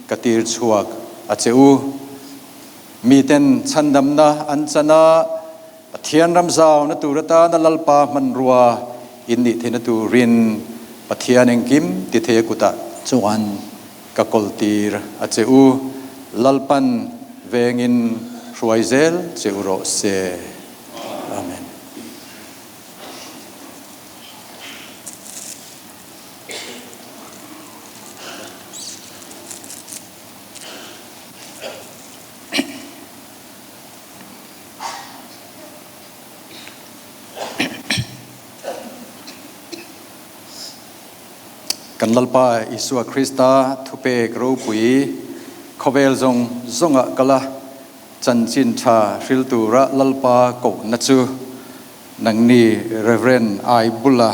[SPEAKER 10] ka tir chhuak a che u. Miten chhandamna an chan a, Pathian ram zauna tur atana Lalpa hmanrua in nih theihna turin Pathian engkim ti thei a kutah chuan ka kawl tir a che u. Lalpan vengin hruai zel che u rawh se. Amen. Kan Lalpa Isua Krista thupek ropui khawvel zawng zawngah kala chanchin tha hril tura Lalpa kohna chu Nangni Rev. I bula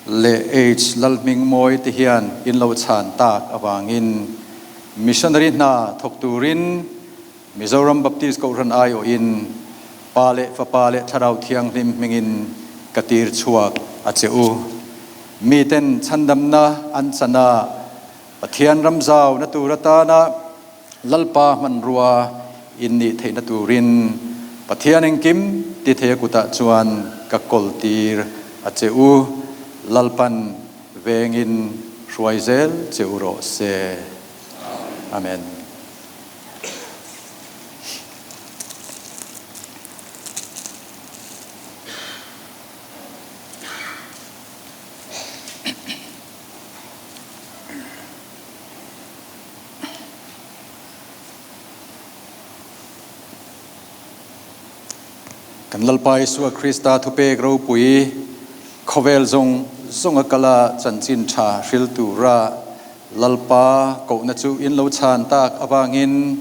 [SPEAKER 10] leh H. Lalhmingmawi te hian in lo chhan tak avangin Missionary hna thawk turin Mizoram Baptist Kohhran aiawhin Pa leh Fapa leh Thlarau Thianghlim hmingin ka tir chhuak a che u. Miten chhandamna an chan a, Pathian ram zauna tur atana Lalpa hmanrua in nih theihna turin Pathian engkim ti thei a kutah chuan ka kawl tir a che u. Lalpan vengin hruai zel che u rawh se. Amen. Kan Lalpa Isua Krista thupek ropui. Khawvel zawng zawnga kala chanchin tha hril tura Lalpa kohna chu in lo chhan tak avangin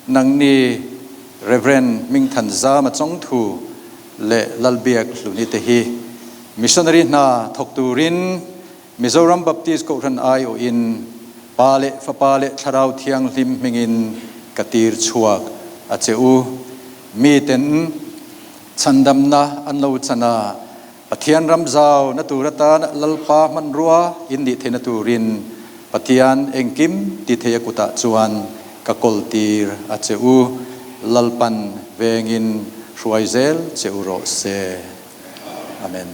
[SPEAKER 10] nangni Rev. Hmingthanzama Chawngthu leh Lalbiak Hluni te hi Missionary hna thawk turin Mizoram Baptist Kohhran aiawhin Pa leh Fapa leh Thlarau Thianghlim hmingin ka tir chhuak a che u. Miten chhandamna an lo chan a, Pathian ram zau na tur atan Lalpa hmanrua in nih theihna turin Pathian engkim ti thei a kutah chuan ka kawltir a che u. Lalpan vengin hruai zel che u rawh se. Amen.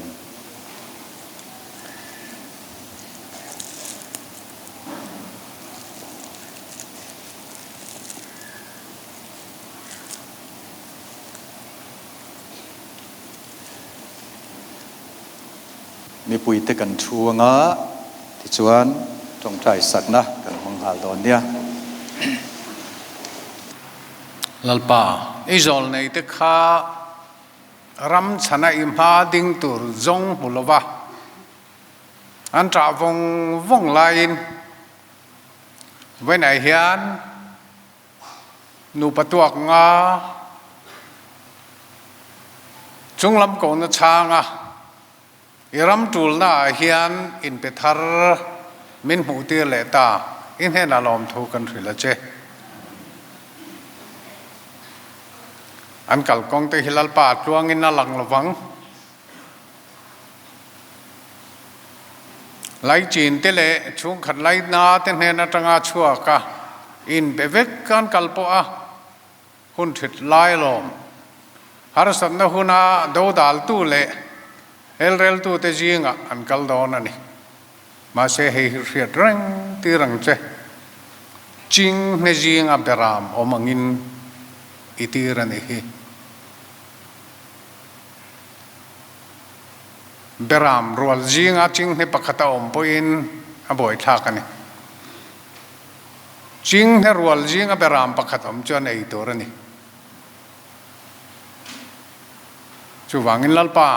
[SPEAKER 10] Mipuite kan thu anga tichuan tawngtai sakna kan hmang nghal dawn nia.
[SPEAKER 11] Lalpa, i zawlneite kha Ram chhana i hma ding tur zawng hmu lova an ṭah vawng vawng laiin vawiinah hian nupa tuak nga chunglam kohna chhanga i ram ṭulna ah hian inpe thar min hmuh tir leh ta i hnenah lawmthu kan hrilh a che. An kalkawng te hi Lalpa a tluangin a lang lovang. Laichin te leh chhungkhat laina te hnen atanga chhuak a, inbe vek an kal pawh a hun thit lai alawm. Harsatna huna dodaltu leh elreltute zingah an kal dawn a ni. Mahse hei hi hriat reng tir ang che, Ching hne zinga beram awm angin i tir a nih hi. Beram rual zinga ching hne pakhat a awm pawhin a buaithlak a ni. Ching hne rual zinga beram pakhat awm chuan ei tur a ni. Chuvangin Lalpa.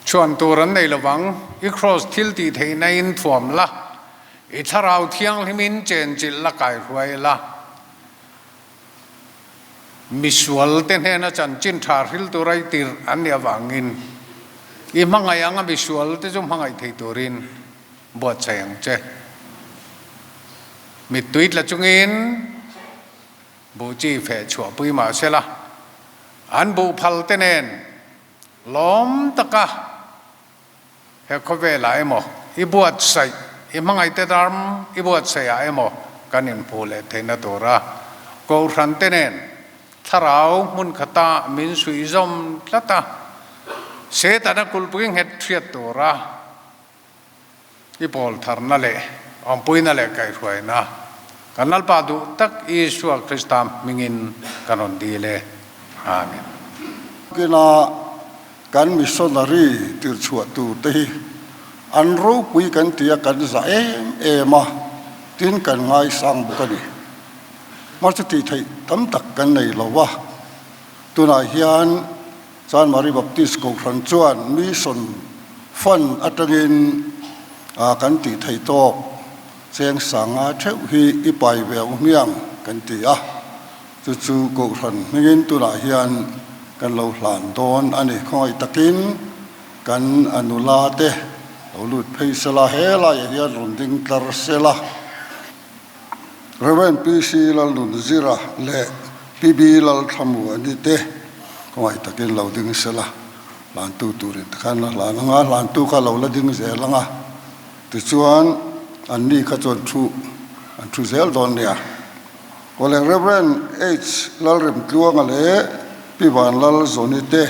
[SPEAKER 11] Chhuan tur an nei lovang, i kraws thil tih theihna in thuam la, i thlarau thianghlim in chenchilh la kai hruai la. Misual te hnena chanchin tha hril tura i tirh an nih avangin i hmangaih anga misual te chu hmangaih thei turin buatsaih ang che. Mittui tla chungin. Buh chi feh chhuahpui mah sela, an buh phal te nen lawm taka he khawvelah emaw i buatsaih, i hmangaihte ram i buatsaihah emaw kan inhmuh leh theihna tura Kohhran te nen thlarau hmun khata min suihzawm tlat a, Setana kulhpui nghet hriat tura I pawl tharna leh awmpuina leh kaihhruaina kan Lalpa duh tak Isua Krista hmingin kan rawn dil e. Amen.
[SPEAKER 12] Kina kan missionary tirchhuah tur te hi an ropui kan ti a, kan zah em em a, tin kan ngaisang bawk a ni. Mahse tih theih tam tak kan nei lo a, tunah hian Chanmari Baptist Kohhran chuan Mission Fund atangin kan tih theih tawk cheng sanga theuh hi i pai ve ang hmiang kan ti a, chu chu Kohhran hmingin tunah hian kan lo hlan dawn a ni. Khawngaih takin kan a nula te lo lut phei sela, helaiah hian rawn ding tlar sela. Rev. PC Lalnunzira leh PB Lalthlamuani te khawngaih takin lo ding sela, hlantu turin te khan la hlan anga, hlantu kha lo la ding zel anga, tichuan anni kha chuan thu an thu zel dawn nia. Awle Rev. H Lalremtluanga leh Pi Vanlalzawni te.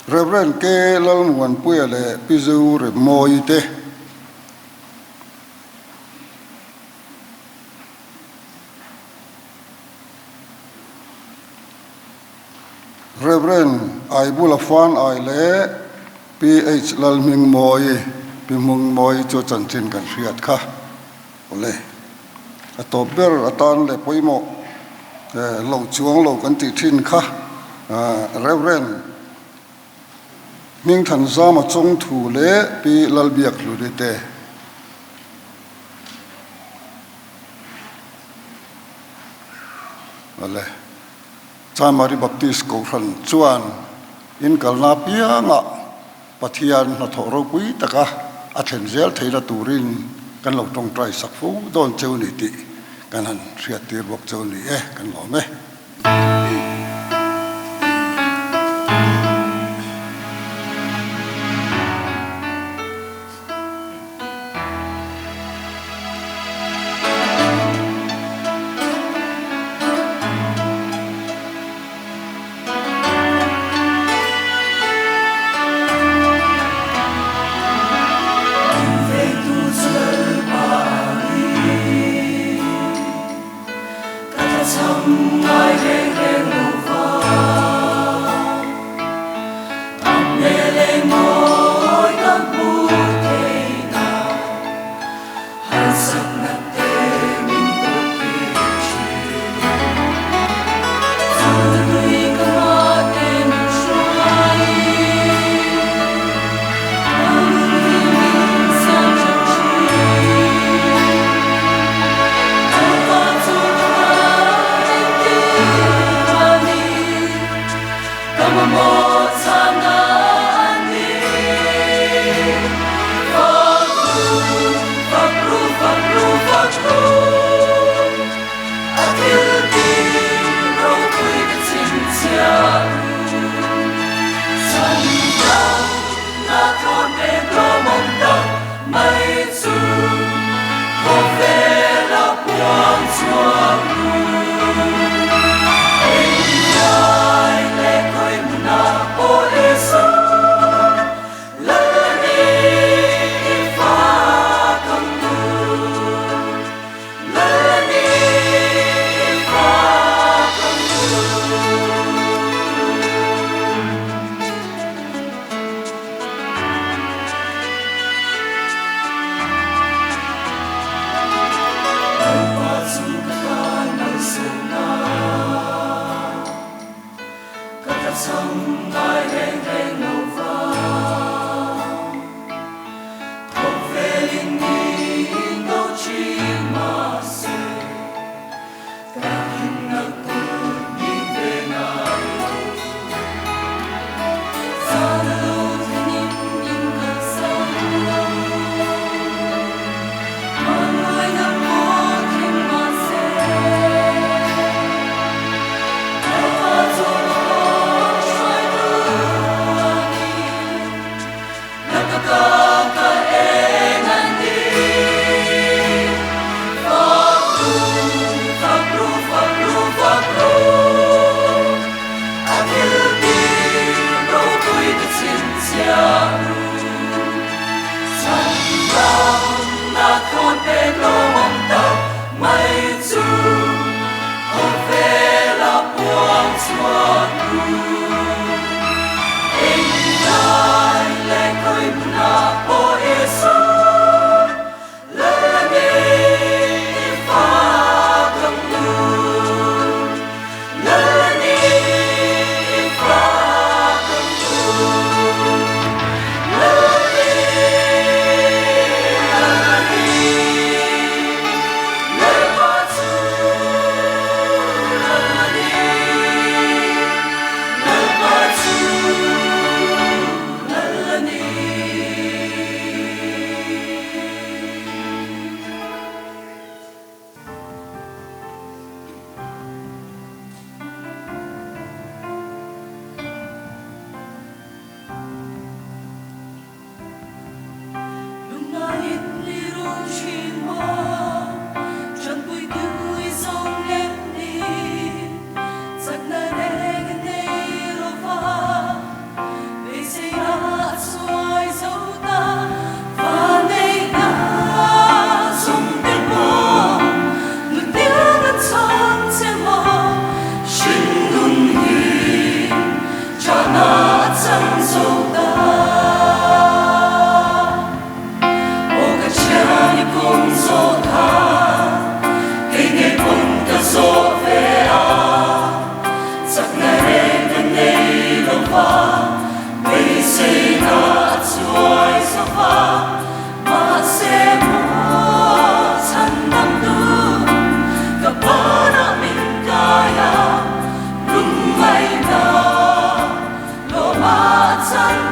[SPEAKER 12] Rev. K. Lalmuanpuia leh Pi Zu Remmawii te. Rev. Aibula Fan Ai leh Pi H. Lalhmingmawii. Pi Hmungmawii chu chanchin kan hriat kha. Awle, a tawp ber atan leh pawimawh lo chuang lo kan tih thin kha Rev. Hmingthanzama Chawngthu leh Pi Lalbiakhluri te. Awle, Chanmari Baptist Kohhran chuan in kalna apiangah Pathian hnathawh ropui taka a thlen zel theihna turin kan lo tawngtai sak fo dawn cheu ni tih kan han hriattir bawk cheu ni e, kan lawm e.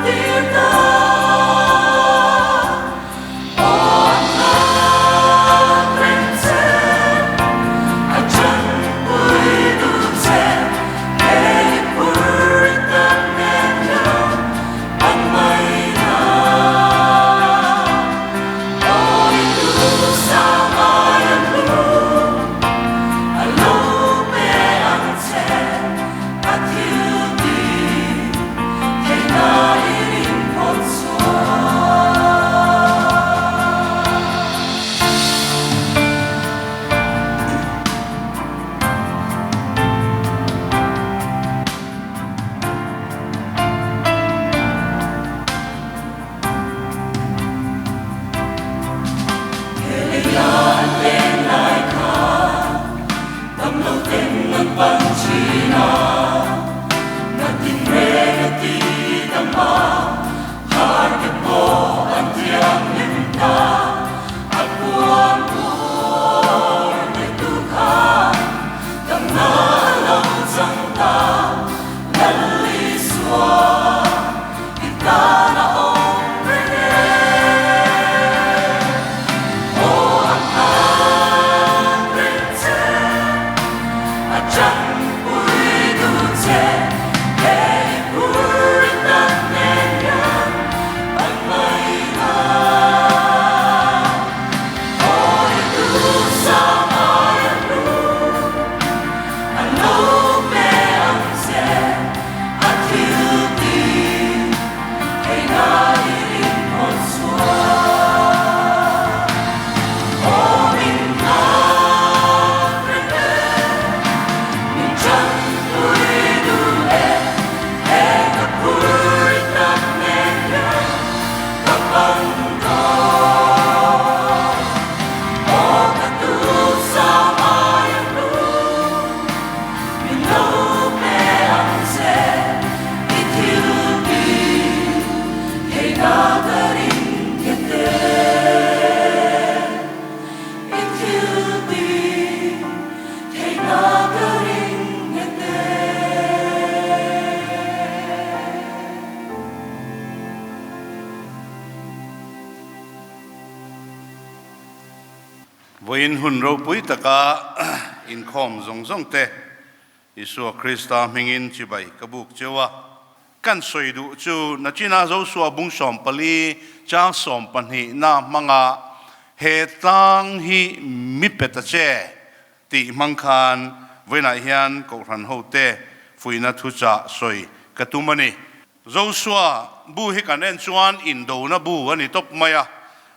[SPEAKER 5] tir ta. Aw a nghak reng che, a chanpui duh che, he i phur tak nen hian pan mai la. Aw i duhsam aia hlu, a lo pe ang che, a thil ti theihna i rin phawt chuan. He leia an len lai khan damlo ten an pan thin a, natin reng a ti dam a, har te pawh an thianghlim ta, a puan pawr neitu khan damna a lo chang ta, Lal Isua. I tan a awm reng e. Aw a nghak reng che, a chanpui duh che, he i phur i tan nen hian pan mai la. Aw i duhsam aia hlu, a lo pe ang che. A thil ti theihna i rin phawt chuan aw min nghak reng e, min chanpui duh e, he ka phur i tak nen hian ka bang dawn. Aw ka duhsam aia hlu. Min lo pe ang che i thil ti theihna ka ring nghet e. I thil ti theihna ka ring nghet e.
[SPEAKER 13] Vawiin hun ropui taka inkhawm zawng zawng te Isua Krista hmingin chibai ka buk cheu a. Kan sawi duh chu Nachina Josua bung 14 chang 12 na hmanga he tlang hi mi pe ta che tih hmang khan vawiinah hian Kohhran hote fuihna thuchah sawi ka tum a ni. Josua bu hi kan en chuan indona bu a ni tawp mai a.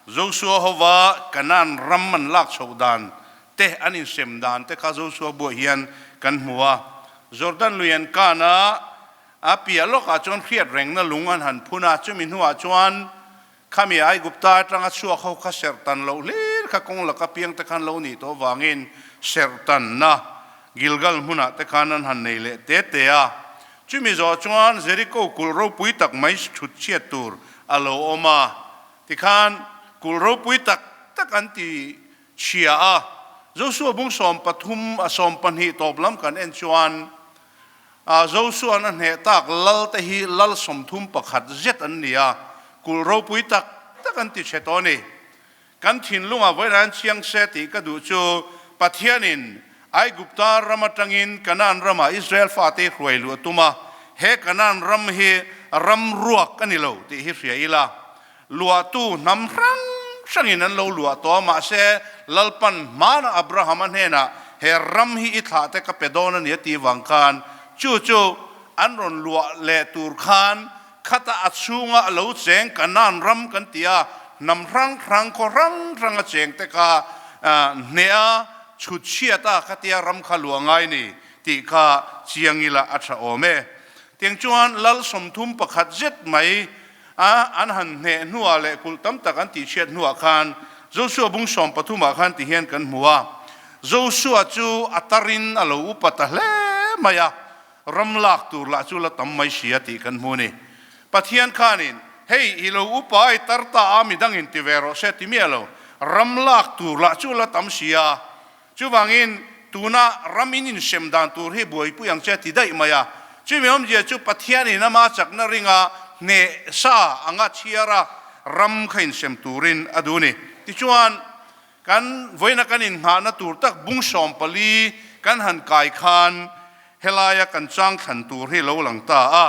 [SPEAKER 13] Josua hova Kanaan ram an lak chhoh dan te, an insem dan te kha Josua buah hian kan hmu a. Jordan lui an kan a, a piah lawkah chuan hriat rengna lung an han phun a, chumi hnuah chuan khami Aigupta atanga chhuak ho kha serhtan loh hlir kha kawng laka piang te khan lo nih tawh avangin serhtanna Gilgal hmunah te khan an han nei leh te te a. Chumi zawh chuan Jeriko kulh ropui tak mai thut chhiat tur a lo awm a, tikhan kulh ropui tak tak an ti chhia a. Josua bung 13 a 12 tawp lam kan en chuan Josua'n a hneh tak lal te hi lal 31 zet an ni a, kulh ropui tak tak an ti chhe tawh a ni. Kan thinlungah vawiin an chiang se tih ka duh chu Pathianin Aigupta ram atangin Kanaan ramah Israel fate hruai luh a tum a, he Kanaan ram hi ram ruak a ni lo tih hi hria ila. Luahtu hnam hrang hrangin an lo luah tawh a, mahse Lalpan hmana Abrahama hnenah he ram hi i thlah te ka pe dawn a ni a tih vang khan chu chu an rawn luah leh tur khan Khata a chhunga a lo cheng Kanaan ram kan ti a, hnam hrang hrang, khaw hrang hrang a cheng te kha hneh a, chhut chhiat a, khatia ram kha luah ngai ni tih kha chiang ila a tha awm e. Tiang chuan Lal 31 zet mai a an han hneh hnuah leh kulh tam tak an tihchhiat hnuah khan Josua bung 13 ah khan ti hian kan hmu a, Josua chu a tarin a lo upa ta hle mai a, Ram lak tur lah chu la tam mai sia tih kan hmu a ni. Pathian khanin, Hei, i lo upa i tar ta a, midangin ti ve rawh se ti miah lo. Ram lak tur lah chu la tam sia. Chuvangin, tuna ram in insem dan tur hi buaipui ang che ti daih mai a. Chumi awmzia chu Pathianin ama chakna ringa hneh sa anga chhiar a, ram kha insem turin a duh a ni. Tichuan, kan vawiina kan inngahna tur tak bung 14 kan han kai khan helaia kan chang thlan tur hi lo lang ta a,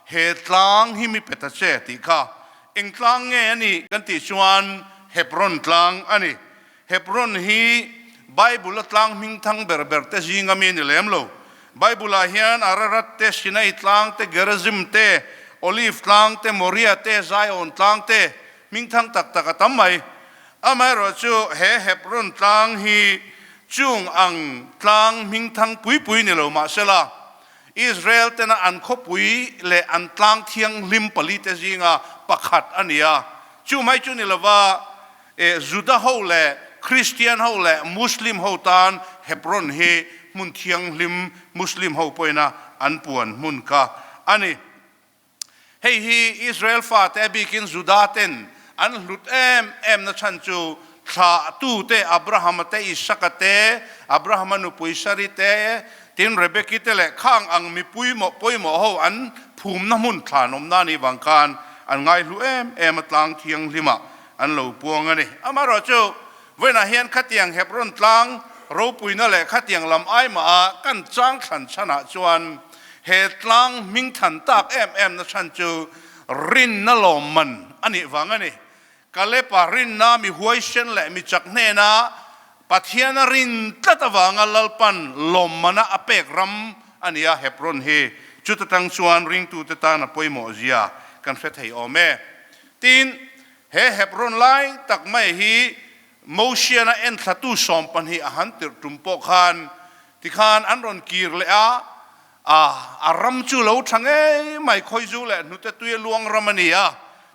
[SPEAKER 13] he tlang hi mi pe ta che tih kha eng tlang nge a nih kan tih chuan Hebron tlang a ni. Hebron hi Bible-a tlang hming thang ber ber te zinga mi a ni lem lo. Bible-ah hian Ararat te, Sinai tlang te, Gerizim te, Olive tlang te, Moria te, Zion tlang te hming thang tak tak a tam mai. Amaherawhchu he Hebron tlang hi chung ang tlang hming thang pui pui ni lo mahsela, Israel tena an khawpui leh an tlang thianghlim palite zinga pakhat a ni a. Chu mai chu ni lova, E Juda ho leh Kristian ho leh Muslim ho tan Hebron hi hmun thianghlim Muslim ho pawhin a an puan hmun kha a ni. Hei hi Israel fate a bikin Juda ten an hlut em em na chhan chu thlahtu te Abrahama te Isaka te Abrahama nupui Sari te tin Rebeki te leh khang ang mipui mawh pawimawh ho an phumna hmun thlanawmna a nih vang khan an ngaihlu em em a tlang thianghlimah an lo puang a ni. Amaherawhchu, vawiinah hian khatiang Hebron tlang ropuina leh khatiang lam aimaha kan chang thlan chhanah chuan he tlang hming than tak em em na chhan chu rinna lawmman a nih vang a ni. Kalepa rinna mi huaisen leh mi chak hnena Pathiana rin tlat avanga Lalpan lawmmana a pek ram a ni a, Hebron hi chuta tang chuan ringtute tan a pawimawh zia kan hre thei awm e. Tin, he Hebron lai tak mai hi Mosiana enthlatu 12 a han tirh tum pawh khan tikhan an rawn kir leh a, a, a ram chu lo tha ngei mai, khawizu leh hnute tuia luang ram a ni a,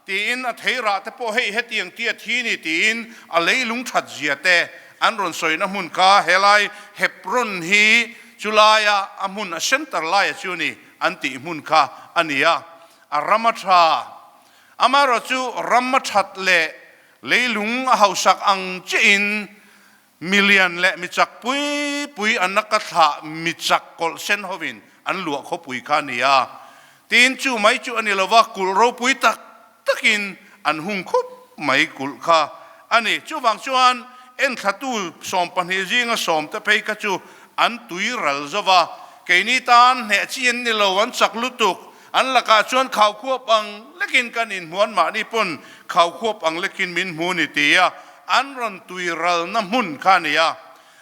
[SPEAKER 13] tiin a theirah te pawh hei hetiang tia thi ni tiin a leilung that zia te an rawn sawina hmun kha helai Hebron hi chulaia a hmun a center laia chu ni an tih hmun kha a ni a. A ram a tha. Amaherawhchu ram a that leh leilung a hausak ang chiahin milian leh mi chak pui pui an a ka thlah mi chak kawlh sen hovin an luah khawpui kha a ni a. Tin, chu mai chu a ni lova, kulh ropui tak takin an hung khup mai kulh kha a ni. Chuvang chuan enthlatu 12 zinga sawmte phei kha chu an tui ral zo va, keini tan hneh chi an ni lo, an chak lutuk. An lakah chuan khau khuap ang lekin kan inhmu, anmahni pawn khau khuap ang lekin min hmu ni tia an rawn tui ralna hmun kha a ni a.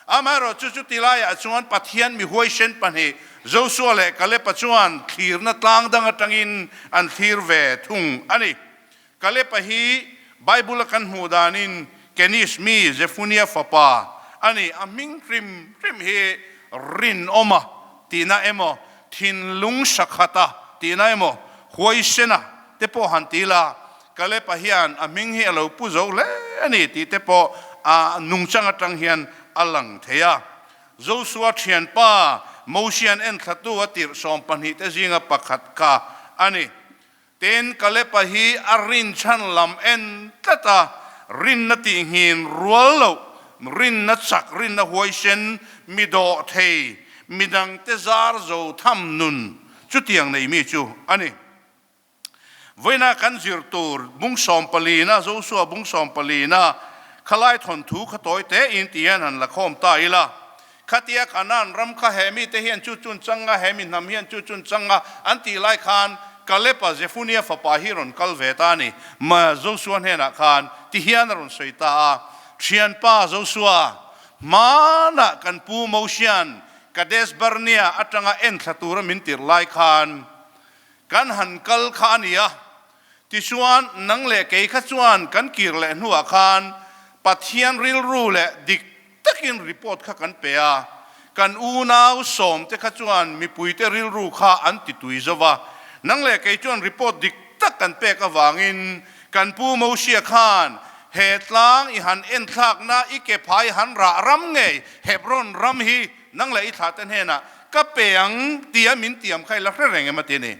[SPEAKER 13] Amaherawhchu chuti laiah chuan Pathian mi huaisen pahnih Joshua leh Kaleba chuan thlirna tlang dang atangin an thlir ve thung a ni. Kaleba hi Bible-a kan hmuh danin Kenis mi Jefunia fapa a ni. A hming hrim hrim hi rinawma tihna emaw, thinlung sakhata tihna emaw, huaisena te pawh han ti la, Kaleba hian a hming hi a lo pu zo hle a ni tih te pawh a nungchang atang hian a lang thei a. Josua thianpa Mosian enthlatu a tirh 12 te zinga pakhat kha a ni. Tin, Kaleba hi a rinchhan lam en tlat a, rinna tihnghin rual loh, rinna chak, rinna huaisen, mi dawh thei, midangte zar zo tham nun chutiang nei mi chu a ni. Vawiina kan zir tur bung sawmpalina, Josua bung sawmpalina, khalai thawnthu kha tawi tein ti hian han la khawm ta ila. Khatia Kanaan ram kha he mite hian chu chun changa, he mi hnam hian chu chun changa an tih lai khan Kaleb-a Jefunia fapa hi rawn kal ve ta a ni. Ma Josua hnenah khan ti hian a rawn sawi ta a, Thianpa Josua, hmanah kan pu Mosian Kadesh Barnea atanga enthla tura min tirh lai khan kan han kal kha a ni a, tichuan nang leh kei kha chuan kan kir leh hnuah khan Pathian rilru leh dik takin report kha kan pe a, kan unau sawmte kha chuan mipuite rilru kha an ti tui zo va, nang leh kei chuan report dik tak kan pek avangin kan pu Mosia khan he tlang i han enthlakna i ke phai han rah ram ngei Hebron ram hi nang leh i thlahte hnenah ka pe ang tia min tiam kha i la hre reng em a ti a ni.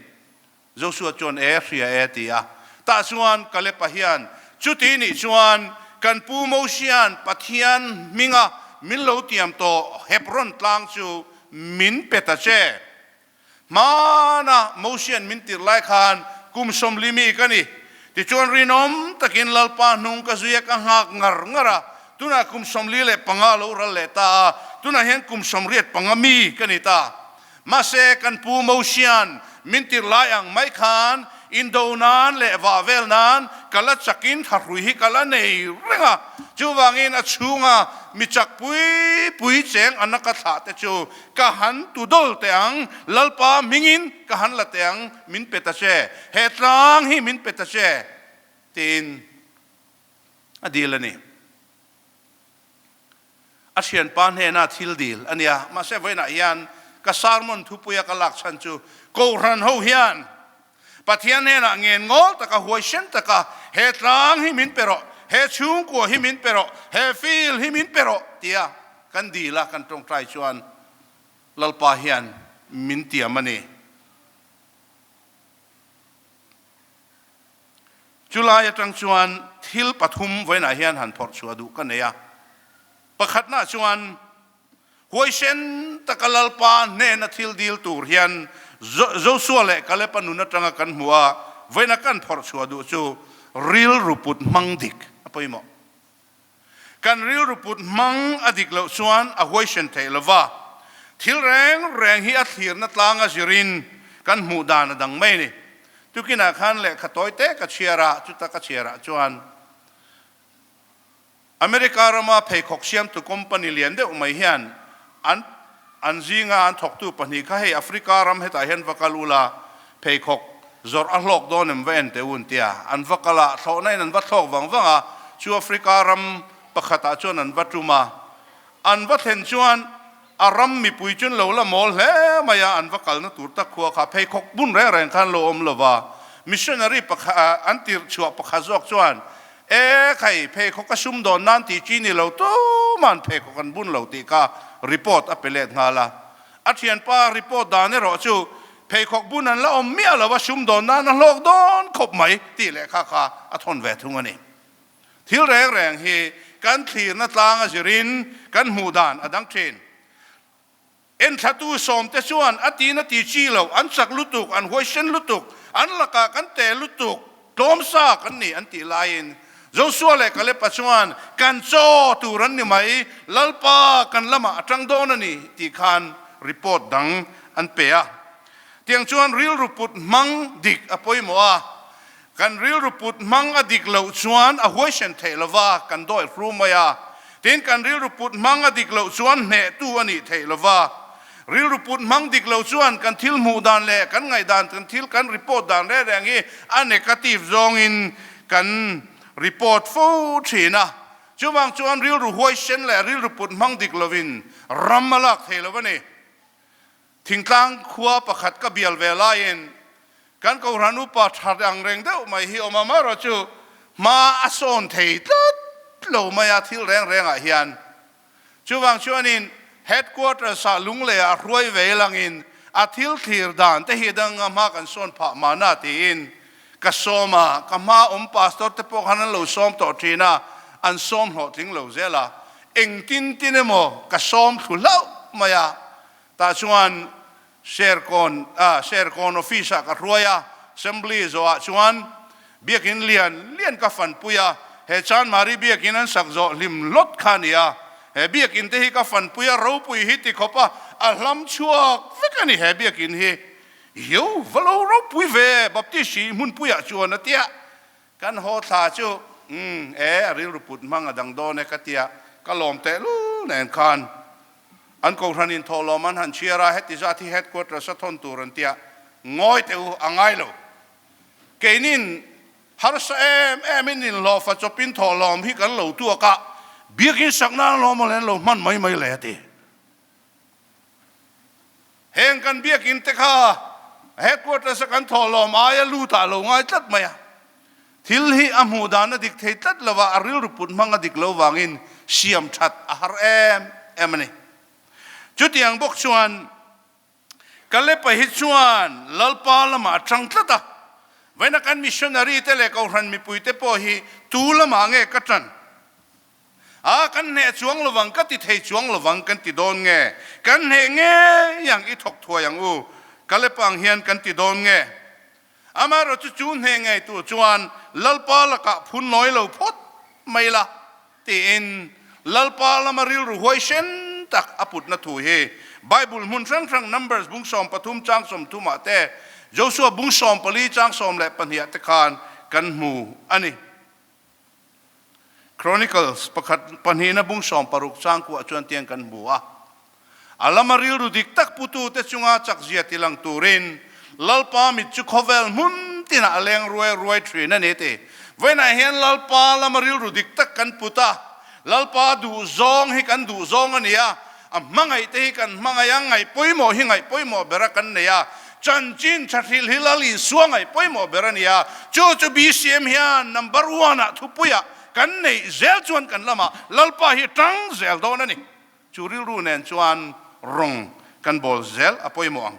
[SPEAKER 13] Joshua chuan e hria e a ti a. Tah chuan Kaleb-a hian, Chuti nih chuan kan pu Mosia'n Pathian hminga min lo tiam tawh Hebron tlang chu min pe ta che. Hmana Mosia'n min tirh lai khan kum 40 mi ka ni. Tichuan rinawm takin Lalpa hnung ka zui a, ka nghak ngar ngar a. Tunah kum 45 lo ral leh ta a, tunah hian kum 85 mi ka ni ta. Mahse, kan pu Mosia'n min tirh lai ang mai khan indo nan leh vah vel nan ka la chakin thahrui hi ka la nei reng a. Chuvangin a chhunga mi chak pui pui cheng ana ka thlah te chu ka han tu dawl teh ang, Lalpa hmingin ka han la teh ang, min pe ta che, he tlang hi min pe ta che, tiin a dil a ni. A thianpa hnena thil dil a nia. Mahse vawiinah hian ka sermon thupuia ka lak chhan chu Kohhran ho hian Pathian hnenah ngen ngawl taka huaisen taka he tlang hi min pe rawh, he chhungkua hi min pe rawh, he field hi min pe rawh tia kan dil a kan tawngtai chuan Lalpa hian min tiam a ni. Chulai atang chuan thil pathum vawiinah hian han phawrh chhuah duh ka nei a. Pakhatnaah chuan huaisen taka Lalpa hnena thil dil tur hian Josua leh Kaleba nun atanga kan hmuh a, vawiina kan phawrh chhuah duh chu rilru put hmang dik a pawimawh. Kan rilru put hmang a dik loh chuan a huaisen theih lo va, thil reng reng hi a thlirna tlanga zirin kan hmuh dan a dang mai a ni. Tukinah khan lehkha tawi te ka chhiar a, chuta ka chhiarah chuan America rama pheikhawk siamtu company lian deuh mai hian an an zinga an thawktu pahnih kha hei Africa ram hetah hian va kal ula pheikhawk zawrh a hlawk dawn em va en teh u an ti a, an va kal a, thlawhna in an va thlawk vang vang a, chu Africa ram pakhatah chuan an va tum a, an va thlen chuan a ram mipui chuan lo la mawl hle mai a, an va kalna tur tak khua kha pheikhawk bun reng reng khan lo awm lo va, missionary pakhat an tirh chhuah pakhat zawk chuan E khai, pheikhawk a sum dawn nan tih chi ni lo tuman pheikhawk an bun lo tih kha report a pe let nghal a. A thianpa report dan erawh chu pheikhawk bun an la awm miah lo a, sum dawn nan a hlawk dawn khawp mai tih lehkha kha a thawn ve thung a ni. Thil reng reng hi kan thlirna tlang a zirin kan hmuh dan a dang thin. Enthlatu sawmte chuan a tiin a ti chi lo, an chak lutuk, an huaisen lutuk, an lakah kan te lutuk, tlawmsa kan ni an tih laiin Josua leh Kalepa chuan kan chaw tur an ni mai, Lalpa kan lamah a tang dawn a ni tih khan report dang an pe a. Tiang chuan rilru put hmang dik a pawimawh a, Kan rilru put hmang a dik loh chuan a huaisen theih lova, kan dawi hru mai a. Tin, kan rilru put hmang a dik loh chuan hnehtu a nih theih lova. Rilru put hmang dik lo chuan kan thil hmuh dan leh kan ngaihdan, kan thil kan report dan reng reng hi a negative zawngin kan report fo thin a. Chuvang chuan rilru huaisen leh rilru put hmang dik lovin ram a lak thei lo a ni. Thingtlang khua pakhat ka bial ve laiin kan Kohhran upa tha ang reng deuh mai hi awm a, amaherawh chu hma a sawn thei tlat lo mai a thil reng rengah hian. Chuvang chuanin Headquarters ah Lungleiah a hruai ve langin a thil thlir dan te hi danga hma kan sawn phah mahna tiin ka sawm a, ka hma awm pastor te pawh khan an lo sawm tawh thin a, an sawm hlawhtling lo zel a, engtin tin emaw ka sawm thlu hlauh mai a, Tah chuan Serkawn ah Serkawn office ah ka hruai a, Assembly zawhah chuan Biakin lian lian ka fanpui a, he Chanmari Biakin an sak zawh hlim hlawt kha a ni a, he Biakin te hi ka fanpui a, ropui hi ti khawp a, a hlam chhuak vek a ni he Biakin hi. Io va lo ropui ve Baptist hi hmunpuiah chuan a tia, kan haw thla chu umm e a rilru put hmang a dang dawn e ka tia, ka lawm tehlul nen khan An kohhran in thawhlawm an han chhiar a, heti zat hi headquarters a thawn tur an tia, ngawi teh u, a ngai lo. Keinin harsa em em in inhlawhfa chawpin thawhlawm hi kan lo tuak a, biakin sak nan lawm awle an lo hman mai mai le a ti. Heng kan biakin te kha headquarters a kan thawhlawm aia lut ah lo ngai tlat mai a. Thil hi a hmuh dan a dik thei tlat lo a, a rilru put hmang a dik lo vangin siam that a har em em a ni. Chutiang bawk chuan Kalepa hi chuan Lalpa lamah a tang tlat a, vawiina kan missionary te leh Kohhran mipui te pawh hi tu lamah nge ka tan? A, kan hneh chuang lovang, ka ti thei chuang lovang kan ti dawn nge? Kan hneh ngei ang, i thawk thuai ang u, Kalepa ang hian kan ti dawn nge? Amaherawhchu chu hne ngei tur chuan Lalpa lakah phun nawi lo phawt mai la tiin Lalpa lama rilru huaisen tak a putna thu hi Bible hmun hrang hrang Numbers bung 13 chang 30 ah te, Joshua bung 14 chang 12 ah te khan kan hmu a ni. Chronicles pakhat pahnihna bung 60 chang kuah chuan tiang kan hmu a. A lama rilru dik tak putute chunga chakzia tilang turin Lalpa mit chu khawvel hmun tinah a leng ruai ruai thin a ni ti. Vawiinah hian Lalpa lama rilru dik tak kan put a, Lalpa duhzawng hi kan duhzawng a ni a, a hmangaih te hi kan hmangaih a, ngaih pawimawh hi ngaih pawimawh ber a kan nei a, chanchin tha hrilh hi Lal Isua ngaih pawimawh ber a ni a, chu chu BCM hian number one ah thupuiah kan neih zel chuan kan lamah Lalpa hi tang zel dawn a ni. Chu rilru nen chuan rawng kan bawl zel a pawimawh ang.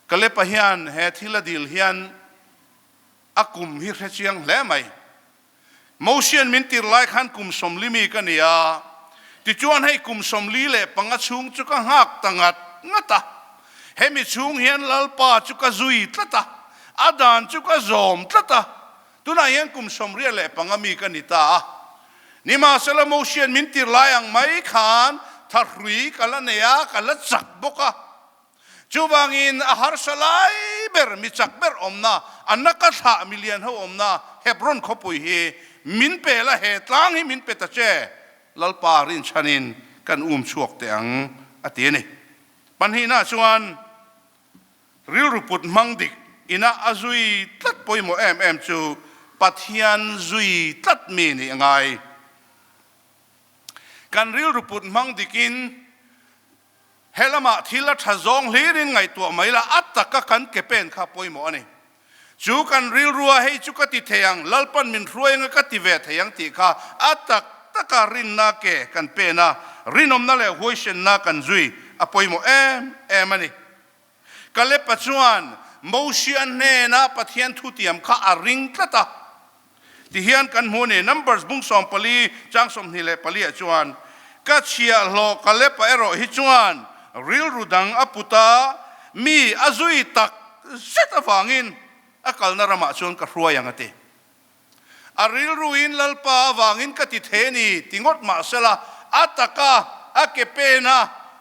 [SPEAKER 13] Kalepa hian he thil a dil hian a kum hi hrechiang hle mai. Mosian min tir lai khan kum 40 mi ka ni a, tichuan hei kum 45 chhung chu ka nghak ta ngat ngat a. Hemi chhung hian Lalpa chu ka zui tlat a, a dan chu ka zawm tlat a, tunah hian kum 85 mi ka ni ta a. Nimahsela Mosian min tir lai ang mai khan thahrui ka la nei a, ka la chak bawk a. Chuvangin a harsa lai ber, mi chak ber awmna, a naka thlah mi lian ho awmna Hebron khawpui hi min pe la, he tlang hi min pe ta che, Lalpa rinchhanin kan um chhuak teh ang, a ti a ni. Pahnihna chuan rilru put hmang dik ina a zui tlat pawimawh em em chu Pathian zui tlat mi nih a ngai. Kan rilru put hmang dikin He lamah thil a tha zawng hlirin ngaihtuah mai la, a taka kan ke pen kha pawimawh a ni. Chu kan rilrua hei chu ka ti thei ang, Lalpan min hruai anga ka ti ve thei ang tih kha a tak taka rinna ke kan pen a, rinawmna leh huaisenna kan zui a pawimawh em em a ni. Kalepa chuan Mosia hnena Pathian thutiam kha a ring tlat a. Tihian kan hmu a ni, Numbers bung 14 chang 24 ah chuan, Ka chhiahhlawh Kalepa erawh hi chuan rilru dang a put a, mi a zui tak zet avangin a kalna ramah chuan ka hruai ang a ti. A rilruin Lalpa avangin ka ti thei a ni ti ngawt mah sela, a taka a ke pen a,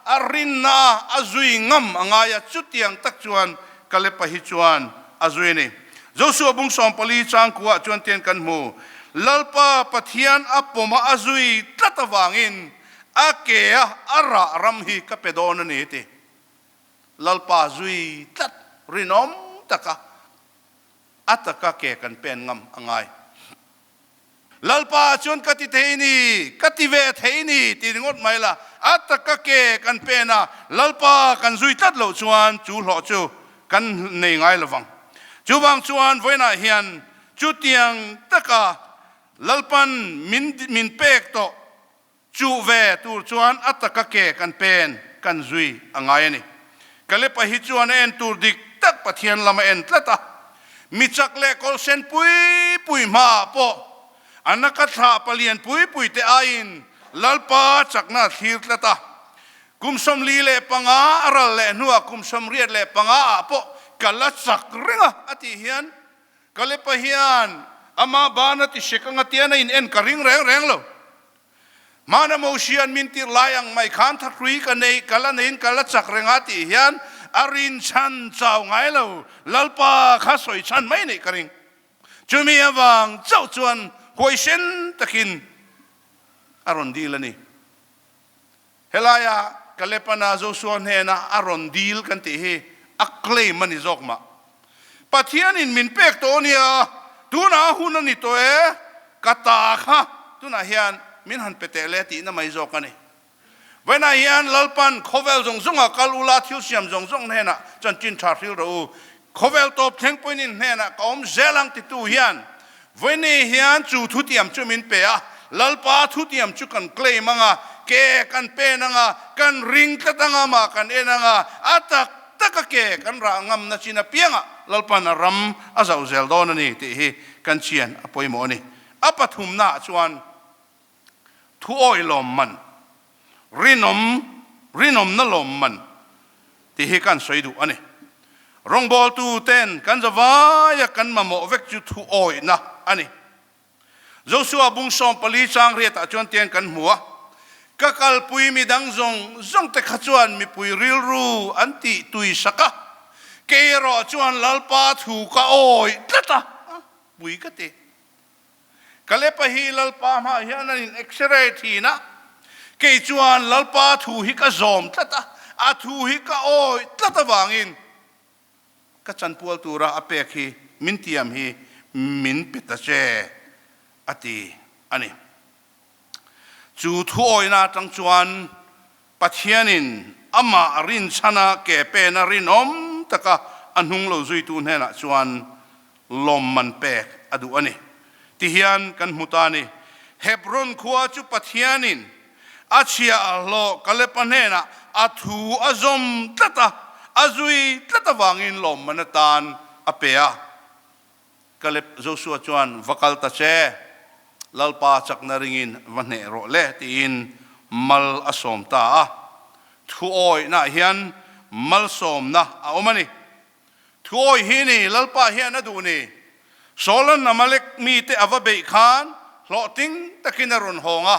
[SPEAKER 13] a rinna a zui ngam a ngai a, chutiang tak chuan Kalepa hi chuan a zui a ni. Joshua bung 14 changkuah chuan tian kan hmu, Lalpa Pathian a pawma a zui tlat avangin a ke a a rah ram hi ka pe dawn a ni ti. Lalpa zui tlat rinawm taka a taka ke kan pen ngam a ngai. Lalpa chuan ka ti thei ni, ka ti ve thei ni ti ringawt mai la, a taka ke kan pen a, Lalpa kan zui tlat loh chuan chu hlawh chu kan nei ngai lovang. Chuvang chuan vawiinah hian chutiang taka Lalpan min min pek tawh Chuh ve tur chuan a taka ke kan pen kan zui a ngai a ni. Kalepa hi chuan a en tur dik tak Pathian lam a en tlat a. Mi chak leh kawlhsen pui pui hmaah pawh a naka thlah palian pui pui te aiin Lalpa chakna a thlir tlat a. Kum 45 a ral leh hnuah kum 85 ah pawh ka la chak reng a a tih hian Kalepa hian ama bana ti hrek anga tian a in en ka ring reng reng lo. Hmana Mosian min tirh lai ang mai khan thahrui ka nei, ka la neiin ka la chak reng a tih hian a rin chhan chau ngai lo, Lalpa kha sawi chhan mai neih ka ring. Chumi avang chauh chuan huaisen takin a rawn dil a ni. Helaia Kalepana Joshua hnena a rawn dil kan tih hi a claim a ni zawk mah. Pathianin min pek tawh a nia, tunah a hun a ni tawh e, ka ta kha tunah hian min han pe teh le tihna mai zawk a ni. Vawiinah hian Lalpan khawvel zawng zawnga kal ula thil siam zawng zawng hnenah chanchin tha hril rawh u, khawvel tawp thleng pawhin in hnenah ka awm zel ang titu hian Vawiini hian chu thutiam chu min pe a, Lalpa thutiam chu kan claim ang a, ke kan pen ang a, kan ring tlat ang a, mah kan en ang a, a tak tak a ke kan rah ngamna chin apiangah Lalpa'n a ram a zauh zel dawn a ni tih hi kan chian a pawimawh a ni. A pathumnaah chuan thuawi lawmman, rinawm, rinawmna lawmman tih hi kan sawi duh a ni. Rawngbawltu ten kan zavaia kan mamawh vek chu thu awihna a ni. Joshua bung 14 chang riatah chuan tiang kan hmu a, Ka kalpui mi dang zawng zawng te kha chuan mipui rilru an tih tui sak a, kei erawh chuan Lalpa thu ka awih tlat a, pui ka ti. Kalepa hi Lalpa hmaah hian an in x-ray thin a, kei chuan Lalpa thu hi ka zawm tlat a, a thu hi ka awih tlat avangin Ka chanpual tura a pek hi min tiam hi min pe ta che, a ti a ni. Chu thuawina atang chuan Pathianin amah rinchhana ke pena rinawm taka a hnung lo zuitu hnenah chuan lawmman pek a duh a ni. Tihian kan hmu ta a ni. Hebron khua chu Pathianin A chhia a hlawh Kalepa hnenah a thu a zawm tlat a, a zui tlat avangin lawmman atan a pe a. Kalep Joshua chuan, Va kal ta che, Lalpa chakna ringin va hneh rawh le, tiin mal a sawm ta a. Thuawihnaah hian malsawmna a awm a ni. Thuawi hi ni, Lalpa hian a duh ni. Saula'n Amalek mite a va beih khan hlawhtling takin a rawn hawng a.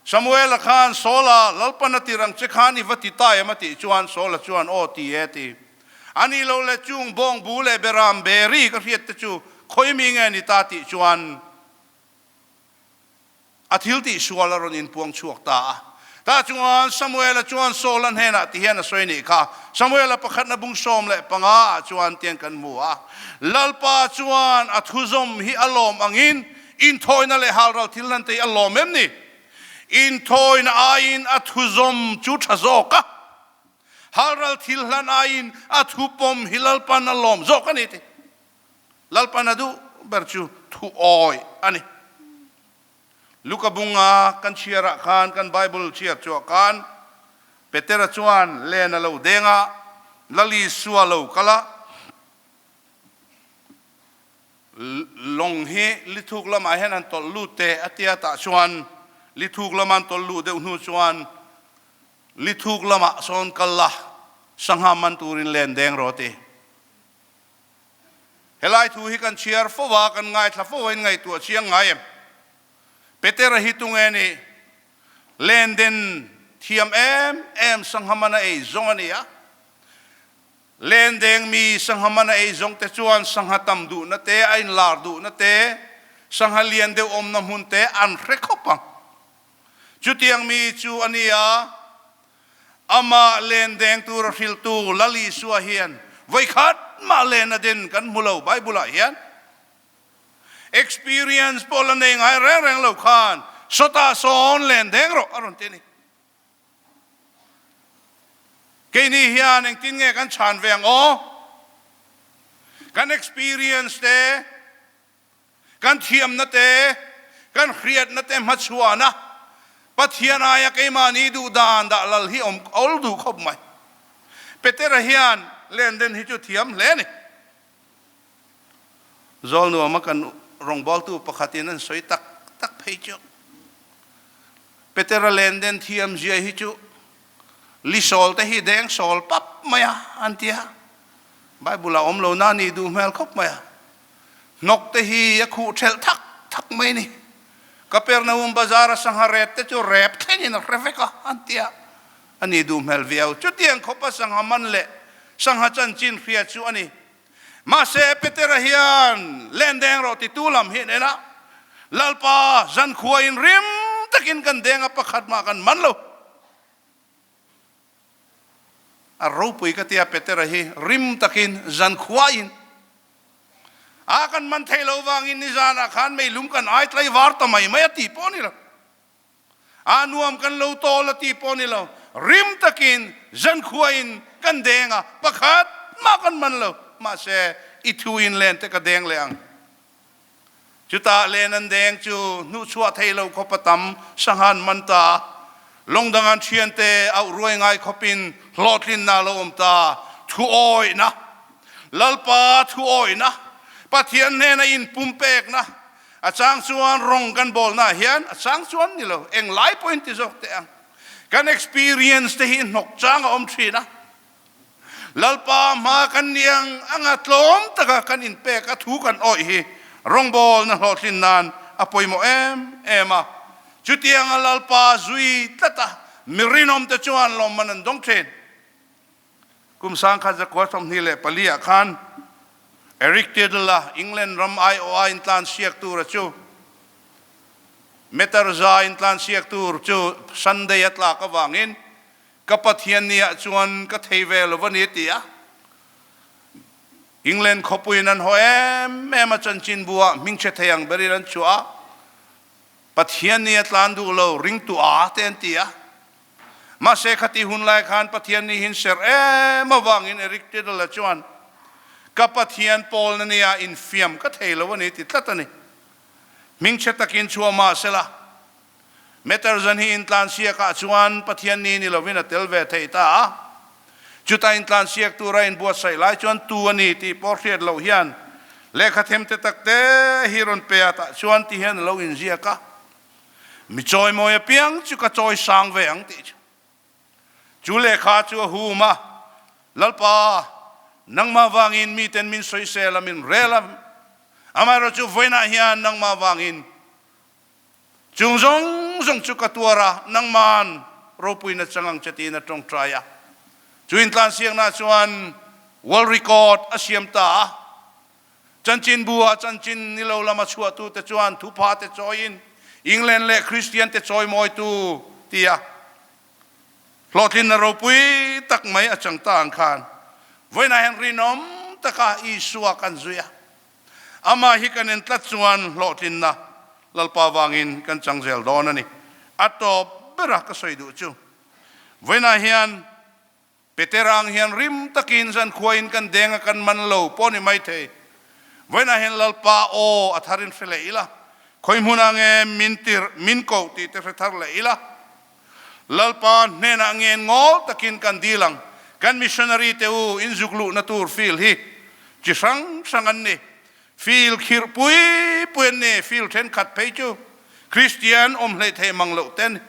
[SPEAKER 13] Samuela khan Saula, Lalpan a tir ang che khan i va ti ta em a tih chuan Saula chuan, Aw ti e ti. A nih lo le chung bawng bu leh beram beri ka hriat te chu khawi mi nge ni ta tih chuan A thil tih sual a rawn inpuang chhuak ta a. Tah chuan Samuela chuan Saula hnenah ti hian a sawi nih kha, Samuela pakhatna bung 15 ah chuan tiang kan hmu a, Lalpa chuan a thuzawm hi a lawm angin inthawina leh halral thil hlan te hi a lawm em ni? Inthawina aiin a thuzawm chu tha zawk a, halral thil hlan aiin a thupawm hi Lalpan a lawm zawk a ni ti. Lalpan a duh ber chu thuawi a ni. Luka bunga kan chhiarah khan, kan Bible chhiar chhuah khan, Petera chuan len a lo deng a, Lal Isua lo kal a, lawng hi lithuk lamah hian han tawlh lut teh a tia tah chuan lithuk lama an tawlh luh deuh hnu chuan lithuk lamah sawn kal la, sangha man turin len deng rawh a ti. Helai thu hi kan chhiar fo a, kan ngaithla fo a, in ngaihtuah chiang ngai em? Petera hi tunge nih? Lenden thiam em em sangha man a ei zawng a ni a. Lendeng mi sangha man a ei zawng te chuan sangha tam duhna te, a inlar duhna te, sangha lian deuh awmna hmun te an hre khawp ang. Chutiang mi chu a ni a, Amah len deng tura hrilhtu Lal Isua hian vawikhat mah len a den kan hmu lo Bible ah hian. Experience pawh la nei ngai reng reng lo khan sawtah sawn len deng rawh a rawn ti a ni. Keini hian engtin nge kan chhan ve ang aw? Kan experience te Kan thiamna te, kan hriatna te hmachhuana Pathian aia keimahni duh dan dah lal hi awm awl duh khawp mai. Petera hian lenden hi chu thiam hle a ni. Zawlnuama kan rawngbawltu pakhatin an sawi tak tak phei chu Petera lenden thiam zia hi chu lisawl te hi deng sawl pap mai a an ti a. Bible ah awm lo na nih duh hmel khawp mai a. Hnawk te hi a khuh thelh thak thak mai ni. Kapernaum bazar a sangha rep te chu rep thlengin a hre vek a, an ti a. A ni duh hmel viau. Chutiang khawpa sangha man leh sangha chanchin hria chu a ni. Mahse, Petera hian len deng rawh titu lam hi an en a, Lalpa, zankhua in rim takin kan deng a, pakhat mah kan man lo. A ropui ka tia Petera hi rim takin zankhuain a kan man thei lo vangin nizanah khan meilum kan ai tlaivar ta mai mai a ti pawh a ni lo. A nuam kan lo tawl a ti pawh a ni lo. Rim takin zankhuain kan deng a, pakhat mah kan man lo. Mahse, i thu in len te ka deng leh ang. Chutah len an deng chu hnuhchhuah thei lo khawp a tam sangha an man ta. Lawng dang an thiante auh ruai ngai khawpin hlawhtlinna a lo awm ta. Thuawihna, Lalpa thuawihna, Pathian hnena inpumpekna, a chang chuan rawng kan bawlna ah hian a chang chuan ni lo, englai pawhin ti zawk teh ang. Kan experience te hi hnawk chang a awm thin a. Lalpa hma kan ni ang anga tlawm taka kan inpek a thu kan awih hi rawngbawlna hlawhtlin nan a pawimawh em em a. Chutianga Lalpa zui tlata mi rinawmte chuan lawmman an dawng thin. Kum 1924 ah khan Eric Tidle-a England ram aiawha intlan siak tura chu Meter za intlan siak tur chu Sunday a tlak avangin Ka Pathian ni ah chuan ka thei ve lo a ni ti a, England khawpuiin an haw em em a chanchinbu ah hmingchhe thei ang berin an chhuah a, Pathian ni a tlan duh lo ringtu a te an ti a. Mahse khati hun lai khan Pathian ni hin serh em avangin Eric Tidle-a chuan Ka Pathian pawlna ni ah infiam ka thei lo a ni ti tlat a ni. Hmingchhe takin chhuah mahsela Meter zan hi intlansiak ah chuan Pathian ni ni lovin a tel ve thei ta a. Chuta intlansiak tura inbuatsaih lai chuan tu a ni tih pawh hriat loh hian lehkha them te tak te hi rawn pe a tah chuan ti hian a lo inziak a. Mi chawimawi apiang chu ka chawi sang ve ang tih chu. Chu lehkha chu a hum a, Lalpa, nangmah vangin miten min sawisel a, min rel a, amaherawhchu vawiinah hian nangmah vangin Chung zawng zawng chu ka tuar a, nangman ropuina chang ang che tiin a tawngtai a. Chu intlansiakna chuan world record a siam ta a. Chanchinbu ah chanchin ni lo lama chhuahtute chuan thupha te chawiin England leh Kristian te chawimawitu tia hlawhtlinna ropui tak mai a chang ta ang khan vawiinah hian rinawm taka Isua kan zui a. Amah hi kan en tlat chuan hlawhtlinna Lalpa vangin kan chang zel dawn a ni. A tawp bera ka sawi duh chu vawiinah hian Petera ang hian rim takin zankhuain kan deng a kan man lo pawh ni maithei. Vawiinah hian Lalpa aw a tharin hre leh ila, khawi hmunah nge min tirh, min koh tih te hre thar leh ila. Lalpa hnenah ngen ngawl takin kan dil ang. Kan missionary te u in zuk luhna tur field hi chi hrang hrang an ni. Field khirh pui pui an ni. Field thenkhat phei chu Kristian awm hleih thei mang loh te a ni.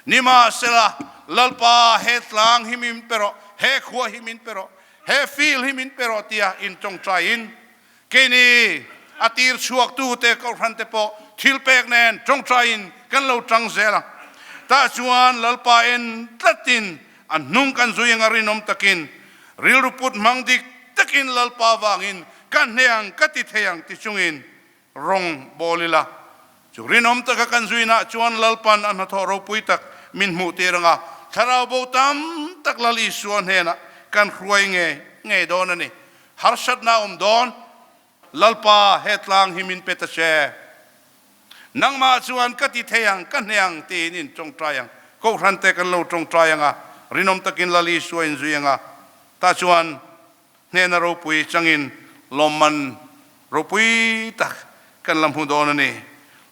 [SPEAKER 13] Nimahsela, Lalpa he tlang hi min pe rawh, he khua hi min pe rawh, he field hi min pe rawh tia in tawngtaiin Keini a tir chhuaktute kohhrante pawh thilpek nen tawngtaiin kan lo tang zel a. Tah chuan Lalpa en tlatin a hnung kan zui anga rinawm takin rilru put hmang dik takin Lalpa vangin ka hne ang ka ti thei ang ti chungin rawng bawl ila. Chu rinawm taka kan zuinah chuan Lalpan a hnathawh ropui tak min hmuh tir anga thlarau bo tam tak Lal Isua hnenah kan hruai ngei ngei dawn a ni. Harsatna a awm dawn. Lalpa, he tlang hi min pe ta che. Nangmah chuan ka ti thei ang, ka hne ang tiin in tawngtai ang. Kohhran te kan lo tawngtai ang a, rinawm takin Lal Isua in zui ang a. Tah chuan hnehna ropui changin lawmman ropui tak kan la hmu dawn a ni.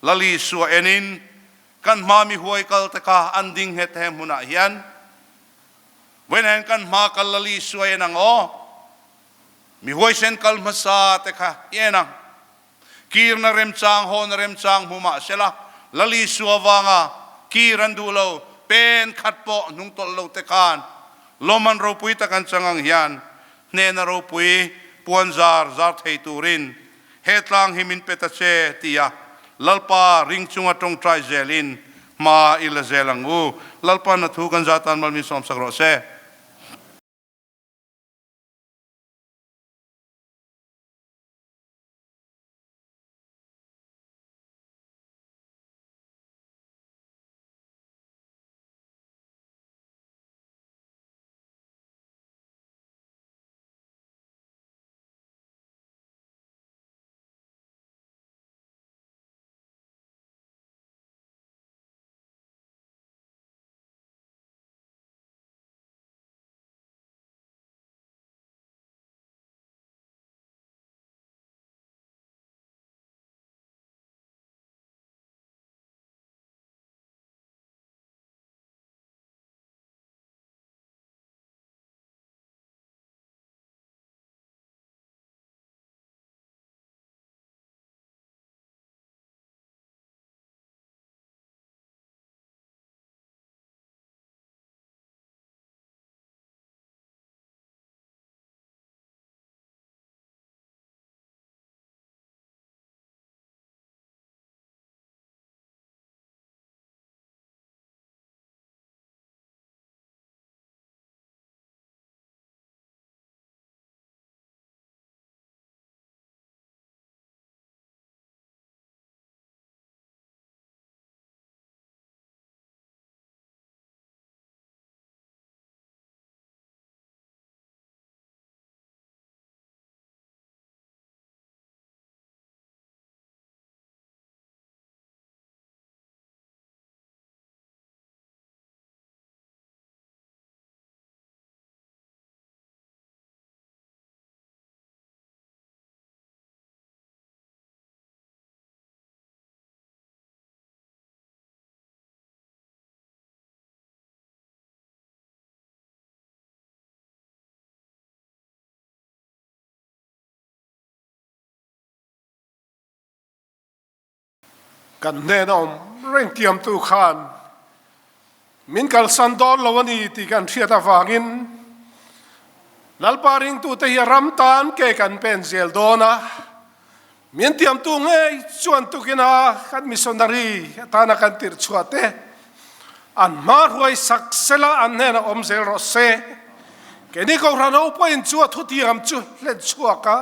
[SPEAKER 13] Lal Isua enin kan hma mi huai kal te kha an ding nghet he hmunah hian. Vawiin hian kan hma kal Lal Isua en ang aw. Mi huaisen kal hmasa te kha i en ang. Kirna remchang, hawna remchang hmu mah sela, Lal Isua vanga kir an duh lo, pen khat pawh hnung tawlh lo te khan lawmman ropui tak an chang ang hian hnehna ropui puan zar zar thei turin he tlang hi min pe ta che tia Lalpa ring chunga tawngtai zelin hma i la zel ang u. Lalpa na thu kan zatan mal min sawmsak rawh se.
[SPEAKER 14] Kan hnena awm reng tiamtu khan min kalsan dawn lo a ni tih kan hriat avangin Lalpa ringtute hi a ram tan ke kan pen zel dawn a, min tiamtu ngei chuan tukina kan missionary atana kan tirh chhuah te an hma hruai sak sela an hnenah awm zel rawh se. Keini Kohhran ho pawhin chu a thutiam chu hlen chhuak a,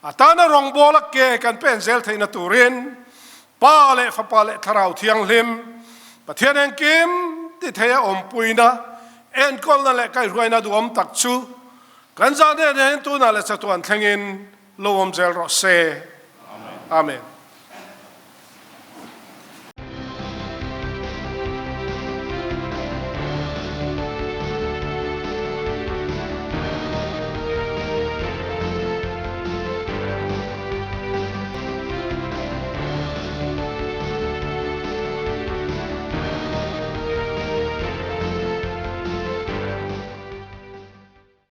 [SPEAKER 14] A tana rawngbawla ke kan pen zel theihna turin Pa leh Fapa leh Thlarau Thianghlim, Pathian engkim ti theia awmpuina, enkawlna leh kaihruaina duhawm tak chu kan zah nen hian tunah leh chatuan thlengin lo awm zel rawh se. Amen.